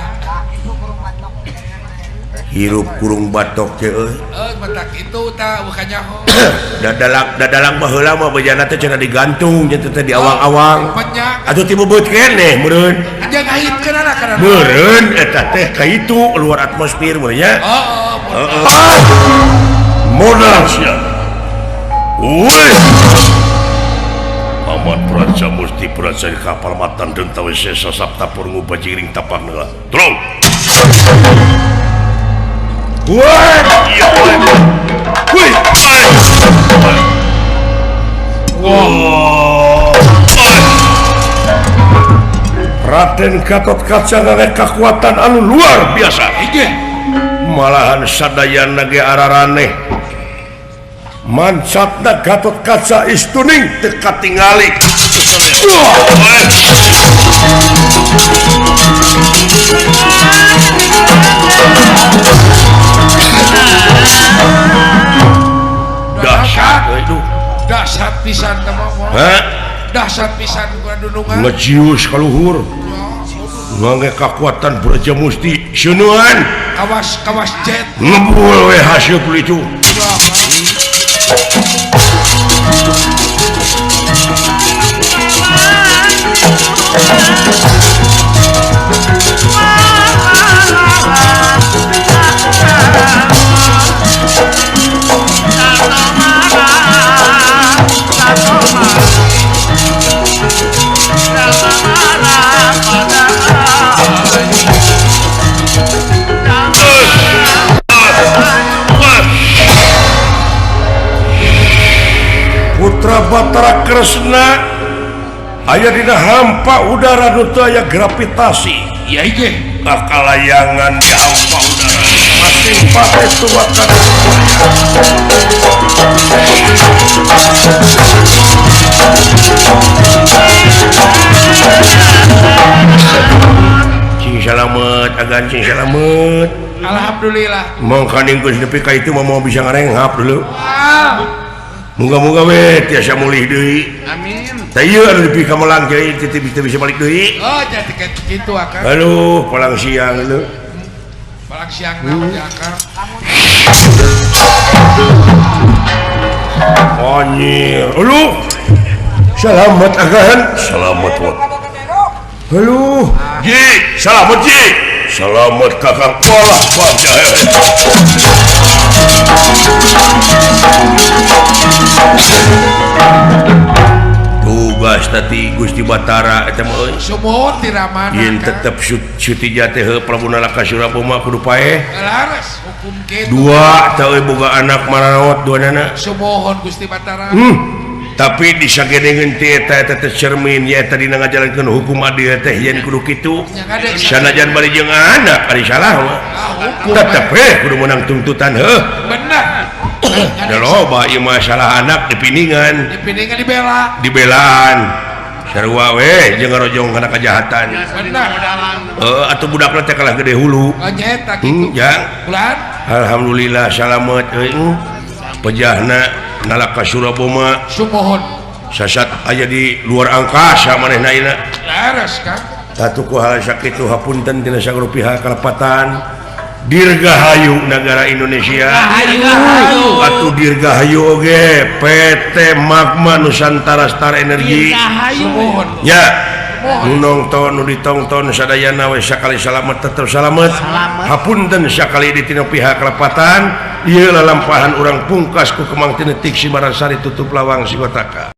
Speaker 1: Hirup kurung batok teh euy.
Speaker 2: Euy batak itu tah bukan nyaho.
Speaker 1: Dadalang baheula mah bejana teh cenah digantung nya teh di awang-awang. Atuh ti beubeut keneh meureun.
Speaker 2: Aja ngahitkeun lah kana.
Speaker 1: Meureun eta teh ka itu luar atmosfer meureun nya.
Speaker 2: Heeh.
Speaker 1: Heeh. Modal sia. Woi. Amat Praja Musti Praja kapal matan den tawe sesa sapta purungu bajiring tapak heula. Tolong. Woi. Woi. Wah. Raden Gatotkaca ngangge kakuatan anu luar biasa. Malahan sadayana ge araraneh. Mancatna Gatotkaca istuning teu katingali. Dahsyat itu.
Speaker 2: Dahsyat pisan teh mah. Dahsyat pisan ku dunungan.
Speaker 1: Ngejius ka luhur. Ngangge kakuatan Braja Musti seunuan.
Speaker 2: Kawas kawas jet.
Speaker 1: Ngebul we haseup itu. Putra Batara Kresna aya dina hampa udara nu teu aya gravitasi.
Speaker 2: Iya ieu.
Speaker 1: Kakalayangan di hampa udara. Masing-masing tuwakan. Cing salamet agan cing salamet.
Speaker 2: Alhamdulillah.
Speaker 1: Mangkaning geus nepi ka itu mah moal bisa ngarenghap dulu. Moga-moga we tiasa mulih deui.
Speaker 3: Amin.
Speaker 1: Tah ieu anu nepi ka Malang deui teu bisa balik deui.
Speaker 2: Oh, jadi kitu akang.
Speaker 1: Aduh, palang siang leuh.
Speaker 2: Palang siang na akang.
Speaker 1: Anjir. Aduh. Selamat agan. Selamat wa. Aduh. Ji, selamat Ji. Selamat Kakang. Walah, wajah. Tugas tadi Gusti Batara eta mah euy.
Speaker 2: Sumuhun ti ramana.
Speaker 1: Yen tetep Sutija teh Prabu Nalaka Suraboma kudu paeh.
Speaker 2: Laras hukum kitu.
Speaker 1: Dua teh euy boga anak maraot duanana.
Speaker 2: Sumuhun Gusti Batara.
Speaker 1: Tapi disagedengeun ti eta eta teh cermin nya eta dina ngajalankeun hukum adil teh yen kudu kitu. Sanajan bari jeung anak ari salah mah. Tetep we kudu meunang tuntutan heuh.
Speaker 2: Bener.
Speaker 1: Da loba ieu masalah anak dipiningan.
Speaker 2: Dipiningan dibela.
Speaker 1: Dibelaan. Sarua we jeung ngarojong kana kajahatan.
Speaker 2: Bener.
Speaker 1: Heuh atuh budakna teh kalah gede hulu.
Speaker 2: Nya eta kitu.
Speaker 1: Jang.
Speaker 2: Bulan.
Speaker 1: Alhamdulillah salamet euy. Pejahna Nalaka Suraboma.
Speaker 2: Sumuhun.
Speaker 1: Sasat aya di luar angkasa manehna ayeuna.
Speaker 2: Laras Kang.
Speaker 1: Tatu ku hal sakitu hapunten tina sagala pihak kalepatan. Dirgahayu negara Indonesia. Atuh dirgahayu oge PT Magma Nusantara Star Energy.
Speaker 2: Sumuhun.
Speaker 1: Ya. Nu nongton nu ditongton sadayana we sakali salamet tetep salamet. Hapunten sakali di tina pihak kalepatan. Ieu lalampahan urang pungkas ku Kemang Tinetik Simarasari tutup lawang Sigotaka.